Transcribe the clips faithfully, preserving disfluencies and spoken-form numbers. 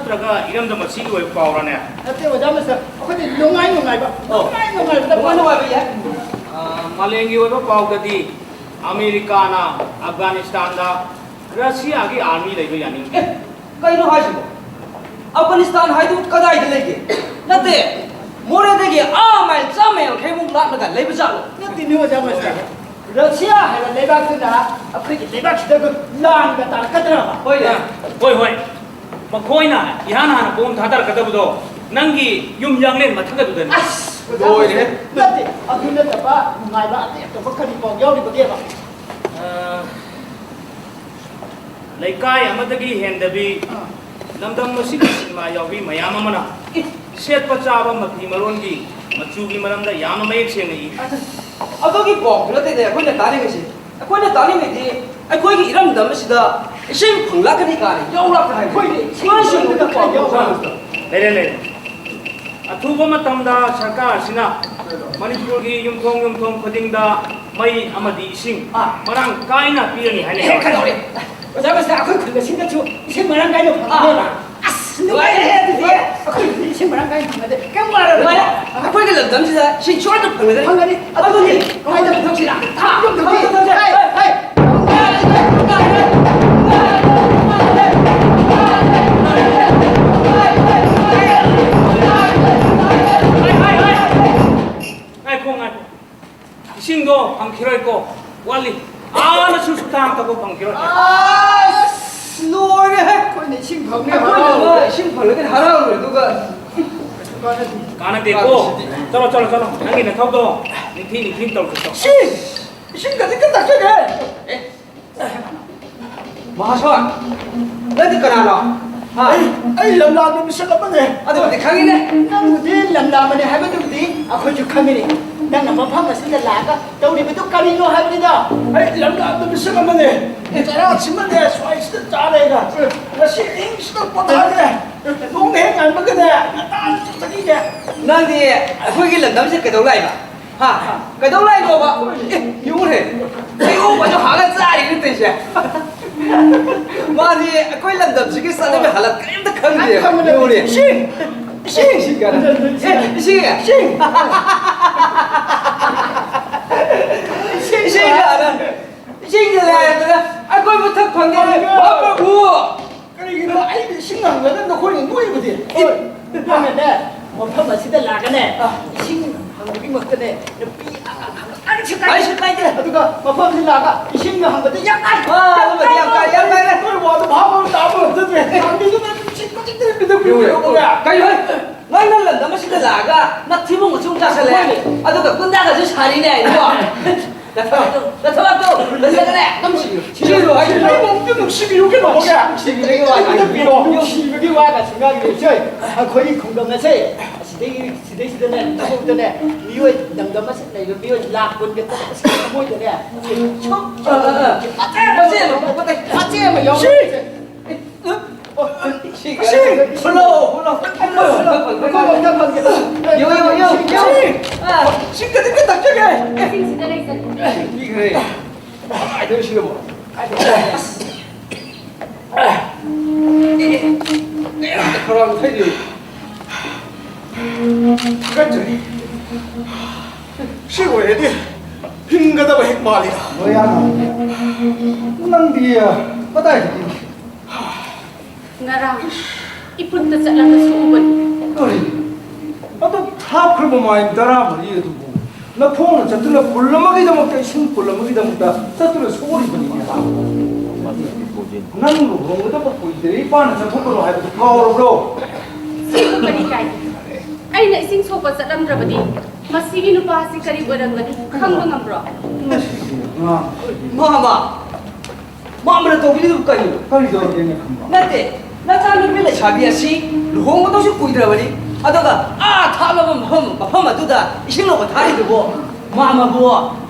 ꯅꯠꯇ꯭ꯔꯒ ꯏꯔꯝꯗꯝ ꯑꯁꯤꯒꯤ ꯑꯣꯏꯕ ꯄꯥꯎꯔꯅꯦ? ꯅꯠꯇꯦ, ꯑꯣꯖꯥ ꯃꯥꯁꯇꯔ, ꯑꯩꯈꯣꯏꯗꯤ ꯅꯨꯡꯉꯥꯏ ꯅꯨꯡꯉꯥꯏꯕ, ꯑꯣ꯫ ꯅꯨꯡꯉꯥꯏ ꯅꯨꯡꯉꯥꯏꯕꯗ ꯅꯨꯡꯉꯥꯏ ꯄꯥꯎ꯫ ꯅꯨꯡꯉꯥꯏꯕ ꯌꯥꯏ꯫ ꯑ, ꯃꯥꯂꯦꯝꯒꯤ ꯑꯣꯏꯕ ꯄꯥꯎꯗꯗꯤ ꯑꯃꯦꯔꯤꯀꯥꯅ ꯑꯐꯒꯥꯅꯤꯁꯇꯥꯟꯗ ꯔꯁꯤꯌꯥꯒꯤ ꯑꯥꯔꯃꯤ ꯂꯩꯕ ꯌꯥꯅꯤꯡꯗꯦ꯫ ꯑꯦ, ꯀꯩꯅꯣ ꯍꯥꯏꯁꯤꯕꯣ? ꯑꯐꯒꯥꯅꯤꯁꯇꯥꯟ ꯍꯥꯏꯗꯨ ꯀꯗꯥꯏꯗ ꯂꯩꯒꯦ? ꯅꯠꯇꯦ, ꯃꯣꯔꯦꯗꯒꯤ ꯑꯥ ꯃꯥꯏꯜ ꯆꯥꯝꯃ ꯌꯥꯡꯈꯩꯃꯨꯛ ꯂꯥꯞꯅꯒ ꯂꯩꯕ ꯖꯥꯠꯂꯣ? ꯅꯠꯇꯦꯅꯦ, ꯑꯣꯖꯥ ꯃꯥꯁꯇꯔ꯫ ꯔꯁꯤꯌꯥ ꯍꯥꯏꯕ ꯂꯩꯕꯥꯛꯇꯨꯅ ꯑꯩꯈꯣꯏꯒꯤ ꯂꯩꯕꯥꯛꯁꯤꯗ ꯂꯥꯟꯒ ꯇꯥꯔꯛꯀꯗ꯭ꯔꯕ? ꯍꯣꯏꯅꯦ꯫ ꯍꯣꯏ, ꯍꯣꯏ꯫ ꯃꯈꯣꯏꯅ ꯏꯍꯥꯟ ꯍꯥꯟꯅ ꯕꯣꯝ ꯊꯥꯗꯔꯛꯀꯗꯕꯗꯣ ꯅꯪꯒꯤ ꯌꯨꯝ ꯌꯥꯡꯂꯦꯟ ꯃꯊꯛ ꯑꯗꯨꯗꯅꯤ꯫ ꯑꯁ! ꯂꯣꯏꯔꯦꯍꯦ꯫ ꯅꯠꯇꯦ, ꯑꯗꯨ ꯅꯠꯇꯕ ꯅꯨꯡꯉꯥꯏꯕ ꯑꯇꯩ ꯑꯇꯣꯞꯄ ꯀꯔꯤ ꯄꯥꯎ ꯌꯥꯎꯔꯤꯕꯒꯦꯕ? ꯑ, ꯂꯩꯀꯥꯏ ꯑꯃꯗꯒꯤ ꯍꯦꯟꯗꯕꯤ ꯑꯥ꯫ ꯂꯝꯗꯝ ꯑꯁꯤꯒꯤ ꯁꯤꯅꯦꯃꯥ ꯌꯥꯎꯕꯤ ꯃꯌꯥꯝ ꯑꯃꯅ ꯁꯦꯠꯄ ꯆꯥꯕ ꯃꯐꯤ ꯃꯔꯣꯟꯒꯤ ꯃꯆꯨꯒꯤ ꯃꯔꯝꯗ ꯌꯥꯝꯅ ꯃꯌꯦꯛ ꯁꯦꯡꯅ ꯏ꯫ ꯑꯗꯨꯒꯤ ꯄꯥꯎꯗꯨ ꯅꯠꯇꯦꯅꯦ ꯑꯩꯈꯣꯏꯅ ꯇꯥꯅꯤꯡꯉꯤꯁꯤ꯫ ꯑꯩꯈꯣꯏꯅ ꯇꯥꯅꯤꯡꯉꯤꯗꯤ ꯑꯩꯈꯣꯏꯒꯤ ꯏꯔꯝꯗꯝ ꯑꯁꯤꯗ ꯏꯁꯤꯡ ꯐꯪꯂꯛꯀꯅꯤ ꯀꯥꯏꯅ ꯌꯥꯎꯔꯛꯇ꯭ꯔꯥ ꯍꯥꯏꯕ꯫ ꯑꯩꯈꯣꯏꯗꯤ ꯏꯁꯤꯡ ꯏꯁꯤꯡ ꯐꯪꯂꯛꯀꯅꯤ ꯀꯥꯏꯅ ꯌꯥꯎꯔꯛꯇ꯭ꯔꯥ ꯍꯥꯏꯕ꯫ ꯂꯩꯔꯦ, ꯂꯩꯔꯦ꯫ ꯑꯊꯨꯕ ꯃꯇꯝꯗ ꯁꯔꯀꯥꯔ ꯑꯁꯤꯅ ꯃꯅꯤꯄꯨꯔꯒꯤ ꯌꯨꯝꯊꯣꯡ ꯌꯨꯝꯊꯣꯡ ꯈꯨꯗꯤꯡꯗ ꯃꯩ ꯑꯃꯗꯤ ꯏꯁꯤꯡ ꯑꯥ꯫ ꯃꯔꯥꯡ ꯀꯥꯏꯅ ꯄꯤꯔꯅꯤ ꯍꯥꯏꯅ ꯑꯦ, ꯌꯥꯎꯔꯦ꯫ ꯀꯩꯗꯧꯔꯦ? ꯑꯣꯖꯥ ꯃꯥꯁꯇꯔ, ꯑꯩꯈꯣꯏ ꯈꯨꯜ ꯑꯁꯤꯗꯁꯨ ꯏꯁꯤꯡ ꯃꯔꯥꯡ ꯀꯥꯏꯅ ꯐꯪꯒꯗꯣꯏꯔꯥ? ꯑꯥ꯫ ꯑꯁ, ꯅꯨꯡꯉꯥꯏꯔꯦꯍꯦ ꯑꯗꯨꯗꯤ꯫ ꯑꯩꯈꯣꯏ ꯈꯨꯜꯗꯤ ꯏꯁꯤꯡ ꯃꯔꯥꯡ ꯀꯥꯏꯅ ꯐꯪꯒꯗꯦ꯫ ꯀꯩꯝ ꯋꯥꯔꯨꯔꯅꯨ꯫ ꯅꯨꯡꯉꯥꯏꯔꯦ꯫ ꯑꯩꯈꯣꯏꯒꯤ ꯂꯝꯗꯝꯁꯤꯗ ꯏꯁꯤꯡ ꯁꯣꯏꯗꯅ ꯐꯪꯒꯅꯤ꯫ ꯐꯪꯒꯅꯤ꯫ ꯑꯗꯨꯗꯤ ꯀꯃꯥꯏꯅ ꯇꯧꯁꯤꯔꯥ? ꯊꯥ ꯑꯃ ꯇꯧꯁꯤ꯫ ꯍꯩ, ꯍꯩ꯫ ꯉꯥꯏꯈꯣ, ꯉꯥꯏꯈꯣ꯫ ꯏꯁꯤꯡꯗꯣ ꯐꯪꯈꯤꯔꯣꯏꯀꯣ, ꯋꯥꯠꯂꯤ꯫ ꯑꯥꯅꯁꯨ ꯁꯨꯛꯇꯥꯡ ꯇꯧꯕ ꯐꯪꯈꯤꯔꯣꯏ꯫ ꯑꯁ, ꯂꯣꯏꯔꯦꯍꯦ꯫ ꯑꯩꯈꯣꯏꯅ ꯏꯁꯤꯡ ꯐꯪꯅꯤ ꯑꯩꯈꯣꯏꯅ ꯍꯔꯥꯎꯔꯦ꯫ ꯏꯁꯤꯡ ꯐꯪꯂꯒ ꯍꯔꯥꯎꯔꯦ, ꯑꯗꯨꯒ ꯀꯥꯟꯅꯗꯦꯀꯣ꯫ ꯆꯠꯂꯣ, ꯆꯠꯂꯣ, ꯆꯠꯂꯣ꯫ ꯅꯪꯒꯤ ꯅꯊꯧꯗꯣ ꯅꯤꯡꯊꯤ ꯅꯤꯡꯊꯤ ꯇꯧꯔꯨꯆꯣ꯫ ꯁꯤ, ꯏꯁꯤꯡ ꯈꯖꯤꯛꯇ ꯊꯛꯆꯒꯦ꯫ ꯑꯦ, ꯃꯍꯥꯁꯣꯟ, ꯅꯪꯗꯤ ꯀꯅꯥꯅꯣ? ꯍꯥ? ꯑꯩ, ꯑꯩ ꯂꯝꯂꯥꯟꯕ ꯃꯤꯁꯛ ꯑꯃꯅꯦ꯫ ꯑꯗꯨꯕꯨꯗꯤ ꯈꯪꯉꯤꯅꯦ꯫ ꯅꯪꯕꯨꯗꯤ ꯂꯝꯂꯥꯟꯕꯅꯦ ꯍꯥꯏꯕꯗꯨꯕꯨꯗꯤ ꯑꯩꯈꯣꯏꯁꯨ ꯈꯪꯉꯤꯅꯦ꯫ ꯅꯪꯅ ꯃꯐꯝ ꯑꯁꯤꯗ ꯂꯥꯛꯑꯒ ꯇꯧꯔꯤꯕꯗꯨ ꯀꯔꯤꯅꯣ ꯍꯥꯏꯕꯅꯤꯗ? ꯑꯩ ꯂꯝꯂꯥꯟꯕ ꯃꯤꯁꯛ ꯑꯃꯅꯦ꯫ ꯆꯔꯥ ꯁꯤꯃꯅꯦ ꯁ꯭ꯋꯥꯏꯁꯤꯗ ꯆꯥꯔꯦꯒ꯫ ꯉꯁꯤ ꯑꯍꯤꯡꯁꯤꯗ ꯄꯣꯊꯥꯒꯦ꯫ ꯅꯣꯡ ꯍꯦꯛ ꯉꯥꯟꯕꯒꯅꯦ ꯉꯟꯇꯥꯅ ꯆꯠꯊꯣꯛꯈꯤꯒꯦ꯫ ꯅꯪꯗꯤ ꯑꯩꯈꯣꯏꯒꯤ ꯂꯝꯗꯝꯁꯤꯗ ꯀꯩꯗꯧ ꯂꯥꯛꯏꯕ? ꯍꯥ? ꯀꯩꯗꯧ ꯂꯥꯛꯏꯅꯣꯕ? ꯑꯦ, ꯌꯦꯡꯉꯨꯅꯦ꯫ ꯀꯩꯗꯧꯕꯁꯨ ꯍꯥꯡꯉ ꯆꯥꯔꯤꯅꯦ ꯇꯧꯔꯤꯁꯦ꯫ ꯃꯥꯗꯤ ꯑꯩꯈꯣꯏ ꯂꯝꯗꯝꯁꯤꯒꯤ ꯆꯠꯅꯕꯤ ꯍꯥꯂꯠ ꯀꯔꯤꯝꯇ ꯈꯪꯗꯦ꯫ ꯈꯪꯕ ꯅꯠꯇꯦ꯫ ꯂꯨꯔꯦ꯫ ꯏꯁꯤꯡ! ꯏꯁꯤꯡ! ꯏꯁꯤꯡ ꯀꯥꯏꯅ꯫ ꯑꯦ, ꯏꯁꯤꯡ! ꯏꯁꯤꯡ! ꯏꯁꯤꯡ ꯀꯥꯏꯅ꯫ ꯏꯁꯤꯡꯗ ꯂꯩꯔꯗꯅ ꯑꯩꯈꯣꯏ ꯃꯊꯛ ꯐꯪꯗꯦ꯫ ꯐꯪꯗꯦ꯫ ꯍꯣ ꯄ꯭ꯔꯚꯨ! ꯀꯔꯤꯒꯤꯅꯣ ꯑꯩꯅ ꯏꯁꯤꯡ ꯍꯪꯉꯒ ꯅꯈꯣꯏꯅ ꯅꯣꯏꯕꯗꯤ? ꯍꯣꯏ, ꯅꯪꯅꯅꯦ, ꯃꯐꯝ ꯑꯁꯤꯗ ꯂꯥꯛꯑꯒꯅꯦ, ꯑꯥ꯫ ꯏꯁꯤꯡ ꯍꯪꯕꯒꯤ ꯃꯍꯨꯠꯇꯅꯦ, ꯅꯨꯄꯤ ꯑꯉꯥꯡ ꯍꯪꯕ ꯀꯔꯤꯁꯨ ꯀꯥꯏꯗꯦ꯫ ꯀꯔꯤꯁꯨ ꯀꯥꯏꯗꯦ꯫ ꯑꯗꯨꯒ ꯃꯐꯝꯁꯤ ꯂꯥꯛꯑꯒ ꯏꯁꯤꯡꯒ ꯍꯪꯕꯗꯤ ꯌꯥꯝ ꯀꯥꯏ꯫ ꯑꯥ, ꯑꯗꯨꯃꯗꯤ ꯌꯥꯝ ꯀꯥꯏ, ꯌꯥꯝ ꯀꯥꯏꯔꯦ꯫ ꯅꯣꯏ ꯋꯥꯗꯣ ꯐꯥꯕ ꯑꯃ ꯇꯥꯕ ꯉꯝꯖꯗ꯭ꯔꯦ꯫ ꯂꯥꯛꯄꯤꯗꯨꯅ ꯅꯨꯡꯁꯤꯠ ꯃꯆꯤꯠ ꯃꯆꯤꯠ ꯄꯤꯊꯛꯄꯤꯔꯣ꯫ ꯀꯩꯅꯣ? ꯅꯪꯅ ꯂꯝꯗꯝ ꯑꯁꯤꯗ ꯂꯥꯛꯑꯒ ꯅꯊꯤꯕꯣꯡ ꯃꯆꯨꯝ ꯆꯥꯁꯜꯂꯦ꯫ ꯍꯣꯏꯅꯦ꯫ ꯑꯗꯨꯒ ꯒꯨꯟꯗꯥꯒꯁꯨ ꯁꯥꯔꯤꯅꯦ, ꯏꯕꯣ꯫ ꯅꯊꯧ, ꯅꯊꯧ, ꯅꯊꯧ, ꯅꯊꯧ, ꯅꯊꯧ, ꯅꯊꯧ, ꯅꯨꯡꯁꯤꯕꯤꯌꯨ, ꯍꯥꯏꯁꯤꯕꯣ꯫ ꯑꯩꯕꯨ ꯑꯝꯇ ꯅꯨꯡꯁꯤꯕꯤꯌꯨ ꯀꯩꯗꯧꯕꯒꯦ? ꯅꯨꯡꯁꯤꯕꯤꯕꯒꯤ ꯋꯥ ꯅꯨꯡꯁꯤꯕꯤꯕꯒꯤ ꯋꯥꯒ ꯁꯨꯡꯉꯥꯡ ꯉꯥꯡꯗꯦ꯫ ꯑꯩꯈꯣꯏꯒꯤ ꯈꯨꯡꯒꯪ ꯑꯁꯦ ꯑꯁꯤꯗꯒꯤ, ꯁꯤꯗꯩꯁꯤꯗꯅꯦ, ꯇꯧꯍꯧꯗꯅꯦ, ꯃꯤꯑꯣꯏ ꯂꯝꯗꯝ ꯑꯁꯤꯗ ꯂꯩꯕ ꯃꯤꯑꯣꯏ ꯂꯥꯛ ꯀꯨꯟꯒ ꯇꯔꯨꯛ ꯑꯁꯤꯒꯤ ꯊꯃꯣꯏꯗꯅꯦ, ꯁꯨꯝ ꯑ, ꯑ, ꯑ꯫ ꯃꯆꯦꯠ ꯑꯃ, ꯃꯆꯦꯠ ꯑꯃ ꯌꯥꯎꯔꯝꯕꯁꯦ꯫ ꯁꯤ! ꯁꯤ! ꯍꯨꯜꯂꯣ, ꯍꯨꯜꯂꯣ꯫ ꯌꯣ, ꯌꯣ, ꯌꯣ, ꯌꯣ꯫ ꯁꯤ! ꯑꯥ꯫ ꯁꯤ ꯀꯔꯤ ꯀꯩꯗꯧꯖꯒꯦ? ꯏꯁꯤꯡꯁꯤꯗ ꯂꯩꯖꯒꯦ꯫ ꯄꯤꯈ꯭ꯔꯦ꯫ ꯀꯃꯥꯏꯅ ꯇꯧꯔꯤꯁꯤꯅꯕꯣ? ꯈꯔ ꯊꯩꯗꯤ꯫ ꯊꯥꯒꯠꯆꯔꯤ꯫ ꯁꯤ ꯑꯣꯏꯔꯗꯤ ꯍꯤꯡꯒꯗꯕ ꯍꯦꯛ ꯃꯥꯜꯂꯤꯗ꯫ ꯂꯣꯌꯥꯅ, ꯅꯪꯗꯤ ꯀꯗꯥꯏꯗꯒꯤ? ꯉꯔꯥꯡ ꯏꯐꯨꯠꯇ ꯆꯠꯂꯒ ꯁꯣꯛꯎꯕꯅꯤ꯫ ꯀꯔꯤ? ꯑꯗꯨ ꯊꯥꯞꯈ꯭ꯔꯕ ꯃꯥꯏꯜ ꯇꯔꯥꯃꯔꯤ ꯑꯗꯨꯕꯨ ꯅꯈꯣꯡꯅ ꯆꯠꯇꯨꯅ ꯄꯨꯜ ꯑꯃꯒꯤꯗꯃꯛꯇ, ꯏꯁꯤꯡ ꯄꯨꯜ ꯑꯃꯒꯤꯗꯃꯛꯇ ꯆꯠꯇꯨꯅ ꯁꯣꯛꯎꯔꯤꯕꯅꯤꯅꯦ? ꯅꯪ ꯂꯨꯍꯣꯡꯒꯗꯕ ꯀꯨꯏꯗ꯭ꯔꯤ, ꯏꯄꯥꯅ ꯆꯠꯊꯣꯛꯀꯅꯨ ꯍꯥꯏꯕꯗꯨ ꯀꯥꯎꯔꯕ꯭ꯔꯣ? ꯁꯤꯕꯨ ꯀꯔꯤ ꯀꯥꯏꯒꯦ? ꯑꯩꯅ ꯏꯁꯤꯡ ꯁꯣꯛꯄ ꯆꯠꯂꯝꯗ꯭ꯔꯕꯗꯤ ꯃꯁꯤꯒꯤ ꯅꯨꯄꯥꯁꯤ ꯀꯔꯤ ꯑꯣꯏꯔꯝꯒꯅꯤ ꯈꯪꯕ ꯉꯝꯕ꯭ꯔꯣ? ꯃꯥꯃ! ꯃꯥꯃꯅ ꯇꯧꯕꯤꯔꯤꯗꯨꯕꯨ ꯀꯔꯤꯅꯣ? ꯀꯔꯤ ꯇꯧꯔꯒꯦꯅ ꯈꯪꯕ? ꯅꯠꯇꯦ, ꯅꯆꯥꯅꯨꯄꯤ ꯂꯩꯁꯥꯕꯤ ꯑꯁꯤ ꯂꯨꯍꯣꯡꯒꯗꯧꯁꯨ ꯀꯨꯏꯗ꯭ꯔꯕꯅꯤ, ꯑꯗꯨꯒ ꯑꯥ ꯊꯥꯞꯂꯕ ꯃꯐꯝ, ꯃꯐꯝ ꯑꯗꯨꯗ ꯏꯁꯤꯡ ꯂꯧꯕ ꯊꯥꯔꯤꯗꯨꯕꯨ ꯃꯥꯃꯕꯨ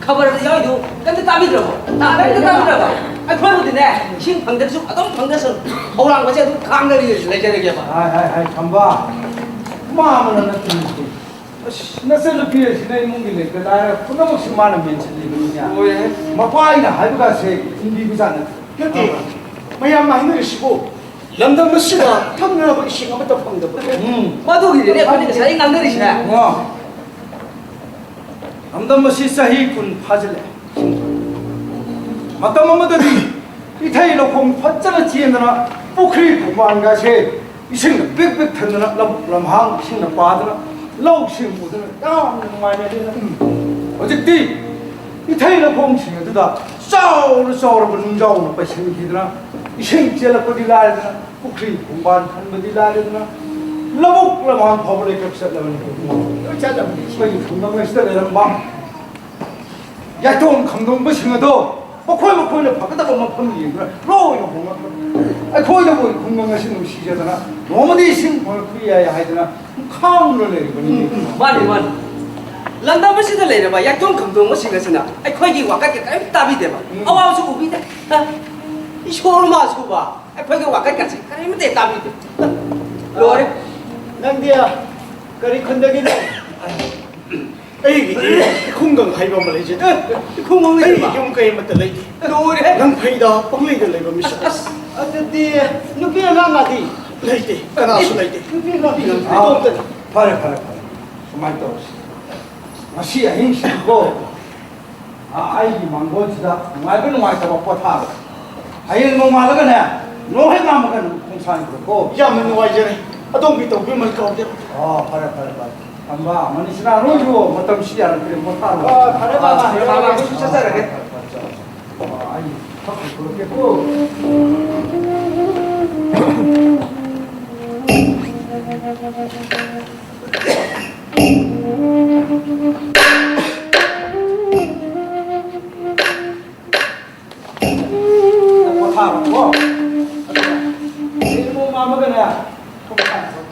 ꯈꯕꯔꯗ ꯌꯥꯎꯔꯤꯗꯨ ꯀꯩꯝꯇ ꯇꯥꯕꯤꯗ꯭ꯔꯕꯣ? ꯇꯥꯕꯤꯗ꯭ꯔꯦ꯫ ꯀꯩꯝꯇ ꯇꯥꯕꯤꯗ꯭ꯔꯕ? ꯑꯩꯈꯣꯏꯕꯨꯗꯤꯅꯦ, ꯏꯁꯤꯡ ꯐꯪꯗ꯭ꯔꯁꯨ ꯑꯗꯨꯝ ꯐꯪꯖꯁꯅꯨ, ꯈꯧꯔꯥꯡꯕꯁꯦ ꯑꯗꯨꯝ ꯈꯥꯡꯗ ꯂꯩꯖꯔꯒꯦꯕ꯫ ꯍꯥꯏ, ꯍꯥꯏ, ꯍꯥꯏ, ꯈꯝꯕ, ꯃꯥꯃꯅ ꯅꯠꯇꯦ꯫ ꯑꯁ, ꯅꯆꯟꯅꯨꯄꯤ ꯑꯁꯤꯅ ꯏꯃꯨꯡꯒꯤ ꯂꯩꯇ ꯂꯥꯏꯔ ꯄꯨꯝꯅꯃꯛꯁꯤ ꯃꯥꯅ ꯃꯦꯟꯁꯤꯜꯂꯤꯕꯅꯤꯅꯦ꯫ ꯂꯣꯏꯔꯦꯍꯦ꯫ ꯃꯄꯥ ꯑꯩꯅ ꯍꯥꯏꯕꯒꯁꯦ ꯏꯟꯕꯤꯕꯖꯥꯠ ꯅꯠꯇꯦ꯫ ꯅꯠꯇꯦ, ꯃꯌꯥꯝꯅ ꯍꯥꯏꯅꯔꯤꯁꯤꯕꯨ ꯂꯝꯗꯝ ꯑꯁꯤꯗ ꯊꯛꯅꯕ ꯏꯁꯤꯡ ꯑꯃꯠꯇ ꯐꯪꯗꯕ꯫ ꯎꯝ꯫ ꯃꯗꯨꯒꯤꯗꯤꯅꯦ ꯑꯩꯈꯣꯏꯅ ꯉꯁꯥꯏ ꯉꯥꯡꯅꯔꯤꯁꯤꯅꯦ꯫ ꯑꯣ꯫ ꯂꯝꯗꯝ ꯑꯁꯤ ꯆꯍꯤ ꯀꯨꯟ ꯐꯥꯖꯤꯜꯂꯛꯑꯦ꯫ ꯃꯇꯝ ꯑꯃꯗꯗꯤ ꯏꯊꯩ ꯂꯧꯈꯣꯡ ꯐꯖꯅ ꯆꯦꯟꯗꯅ ꯄꯨꯈ꯭ꯔꯤ ꯈꯣꯡꯕꯥꯟꯒꯁꯦ ꯏꯁꯤꯡꯅ ꯄꯤꯛ ꯄꯤꯛ ꯊꯟꯗꯅ ꯂꯧꯕꯨꯛ ꯂꯝꯍꯥꯡ ꯏꯁꯤꯡꯅ ꯄꯥꯗꯅ ꯂꯧꯁꯤꯡ ꯎꯗꯅ ꯌꯥꯝꯅ ꯅꯨꯡꯉꯥꯏꯅꯗꯅ꯫ ꯍꯧꯖꯤꯛꯇꯤ ꯏꯊꯩ ꯂꯧꯈꯣꯡꯁꯤꯡ ꯑꯗꯨꯗ ꯆꯥꯎꯔ ꯆꯥꯎꯔꯕ ꯅꯨꯡꯖꯥꯎꯅ ꯄꯩꯁꯤꯟꯈꯤꯗꯅ ꯏꯁꯤꯡ ꯆꯦꯜꯂꯛꯄꯗꯤ ꯂꯥꯏꯔꯗꯅ ꯄꯨꯈ꯭ꯔꯤ ꯈꯣꯡꯕꯥꯟ ꯈꯟꯕꯗꯤ ꯂꯥꯏꯔꯗꯅ ꯂꯧꯕꯨꯛ ꯂꯝꯍꯥꯡ ꯐꯥꯎꯕ ꯂꯣꯏ ꯆꯠꯂꯕꯅꯤ꯫ ꯂꯣꯏ ꯆꯠꯂꯕꯅꯤ꯫ ꯑꯩꯈꯣꯏꯒꯤ ꯈꯨꯡꯒꯪ ꯑꯁꯤꯗ ꯂꯩꯔꯝꯕ ꯌꯥꯏꯇꯣꯡ ꯈꯝꯗꯣꯡꯕꯁꯤꯡ ꯑꯗꯣ ꯃꯈꯣꯏ ꯃꯈꯣꯏꯅ ꯐꯒꯗꯕ ꯃꯐꯝ ꯌꯦꯡꯗꯨꯅ ꯂꯣꯏꯅ ꯍꯣꯡꯂꯛꯄꯅꯤ꯫ ꯑꯩꯈꯣꯏꯅꯕꯨ ꯈꯨꯡꯒꯪ ꯑꯁꯤ ꯅꯨꯡꯁꯤꯖꯗꯅ ꯅꯣꯡꯃꯗꯤ ꯏꯁꯤꯡ ꯐꯪꯂꯛꯄ ꯌꯥꯏ ꯍꯥꯏꯗꯅ ꯈꯥꯡꯗꯨꯅ ꯂꯩꯔꯤꯕꯅꯤ꯫ ꯎꯝ, ꯎꯝ, ꯃꯥꯅꯤ, ꯃꯥꯅꯤ꯫ ꯂꯝꯗꯝ ꯑꯁꯤꯗ ꯂꯩꯔꯕ ꯌꯥꯏꯇꯣꯡ ꯈꯝꯗꯣꯡꯕꯁꯤꯡ ꯑꯁꯤꯅ ꯑꯩꯈꯣꯏꯒꯤ ꯋꯥꯀꯠꯀ ꯀꯔꯤꯝ ꯇꯥꯕꯤꯗꯦꯕ꯫ ꯎꯝ꯫ ꯑꯋꯥꯕꯁꯨ ꯎꯕꯤꯗꯦ꯫ ꯑ, ꯏꯁꯣꯔ ꯃꯥꯁꯨꯕ ꯑꯩꯈꯣꯏꯒꯤ ꯋꯥꯀꯠꯀꯁꯤ ꯀꯔꯤꯃꯠꯇ ꯇꯥꯕꯤꯗꯦ꯫ ꯑ, ꯂꯣꯏꯔꯦ꯫ ꯅꯪꯗꯤ ꯀꯔꯤ ꯈꯨꯟꯗꯒꯤꯅꯣ? ꯑꯩꯒꯤꯗꯤ ꯈꯨꯡꯒꯪ ꯍꯥꯏꯕ ꯑꯃ ꯂꯩꯖꯗꯦ꯫ ꯈꯨꯡꯒꯪ ꯑꯩꯒꯤ ꯂꯩꯕ? ꯌꯨꯝ ꯀꯩ ꯑꯃꯠꯇ ꯂꯩꯇꯦ꯫ ꯂꯣꯏꯔꯦ꯫ ꯂꯝꯐꯩꯗ ꯄꯪꯂꯩꯗ ꯂꯩꯕ ꯃꯤꯁꯛ꯫ ꯑꯁ, ꯑꯗꯨꯗꯤ ꯅꯨꯄꯤ ꯑꯉꯥꯡꯒꯗꯤ? ꯂꯩꯇꯦ, ꯀꯅꯥꯁꯨ ꯂꯩꯇꯦ꯫ ꯅꯨꯄꯤ ꯑꯉꯥꯡ ꯑꯥ, ꯏꯇꯣꯝꯇꯅꯤ꯫ ꯐꯔꯦ, ꯐꯔꯦ, ꯐꯔꯦ꯫ ꯁꯨꯃꯥꯏꯅ ꯇꯧꯔꯁꯤ꯫ ꯉꯁꯤ ꯑꯍꯤꯡꯁꯤꯀꯣ, ꯑꯥ, ꯑꯩꯒꯤ ꯃꯥꯡꯒꯣꯟꯁꯤꯗ ꯅꯨꯡꯉꯥꯏꯕ ꯅꯨꯡꯉꯥꯏꯇꯕ ꯄꯣꯊꯥꯕ꯫ ꯍꯌꯦꯡ ꯅꯣꯡꯉꯥꯜꯂꯒꯅꯦ, ꯅꯣꯡ ꯍꯦꯛ ꯉꯥꯝꯃꯒ ꯅꯪ ꯈꯣꯡꯁꯥꯟꯈ꯭ꯔꯣꯀꯣ꯫ ꯌꯥꯝꯅ ꯅꯨꯡꯉꯥꯏꯖꯔꯦ꯫ ꯑꯗꯣꯝꯒꯤ ꯇꯧꯕꯤꯃꯜ ꯀꯥꯎꯗꯦ꯫ ꯑꯣ, ꯐꯔꯦ, ꯐꯔꯦ, ꯐꯔꯦ꯫ ꯇꯝꯕ, ꯃꯅꯤꯁꯅꯥ, ꯅꯣꯏꯁꯨ ꯃꯇꯝꯁꯤ ꯌꯥꯔꯛꯇ꯭ꯔꯦ, ꯄꯣꯊꯥꯔꯣ꯫ ꯑꯣ, ꯐꯔꯦ, ꯕꯕꯥ꯫ ꯐꯔꯦ, ꯕꯕꯥ, ꯑꯩꯁꯨ ꯆꯠꯆꯔꯒꯦ꯫ ꯑꯣ, ꯑꯩ ꯐꯛ ꯄꯨꯊꯣꯔꯛꯀꯦꯀꯣ꯫ ꯄꯣꯊꯥꯔꯣꯀꯣ꯫ ꯑꯗꯨꯒ ꯏꯃꯣꯝ ꯑꯃꯒꯅꯦ, ꯊꯣꯡ ꯊꯥꯛꯑꯣ꯫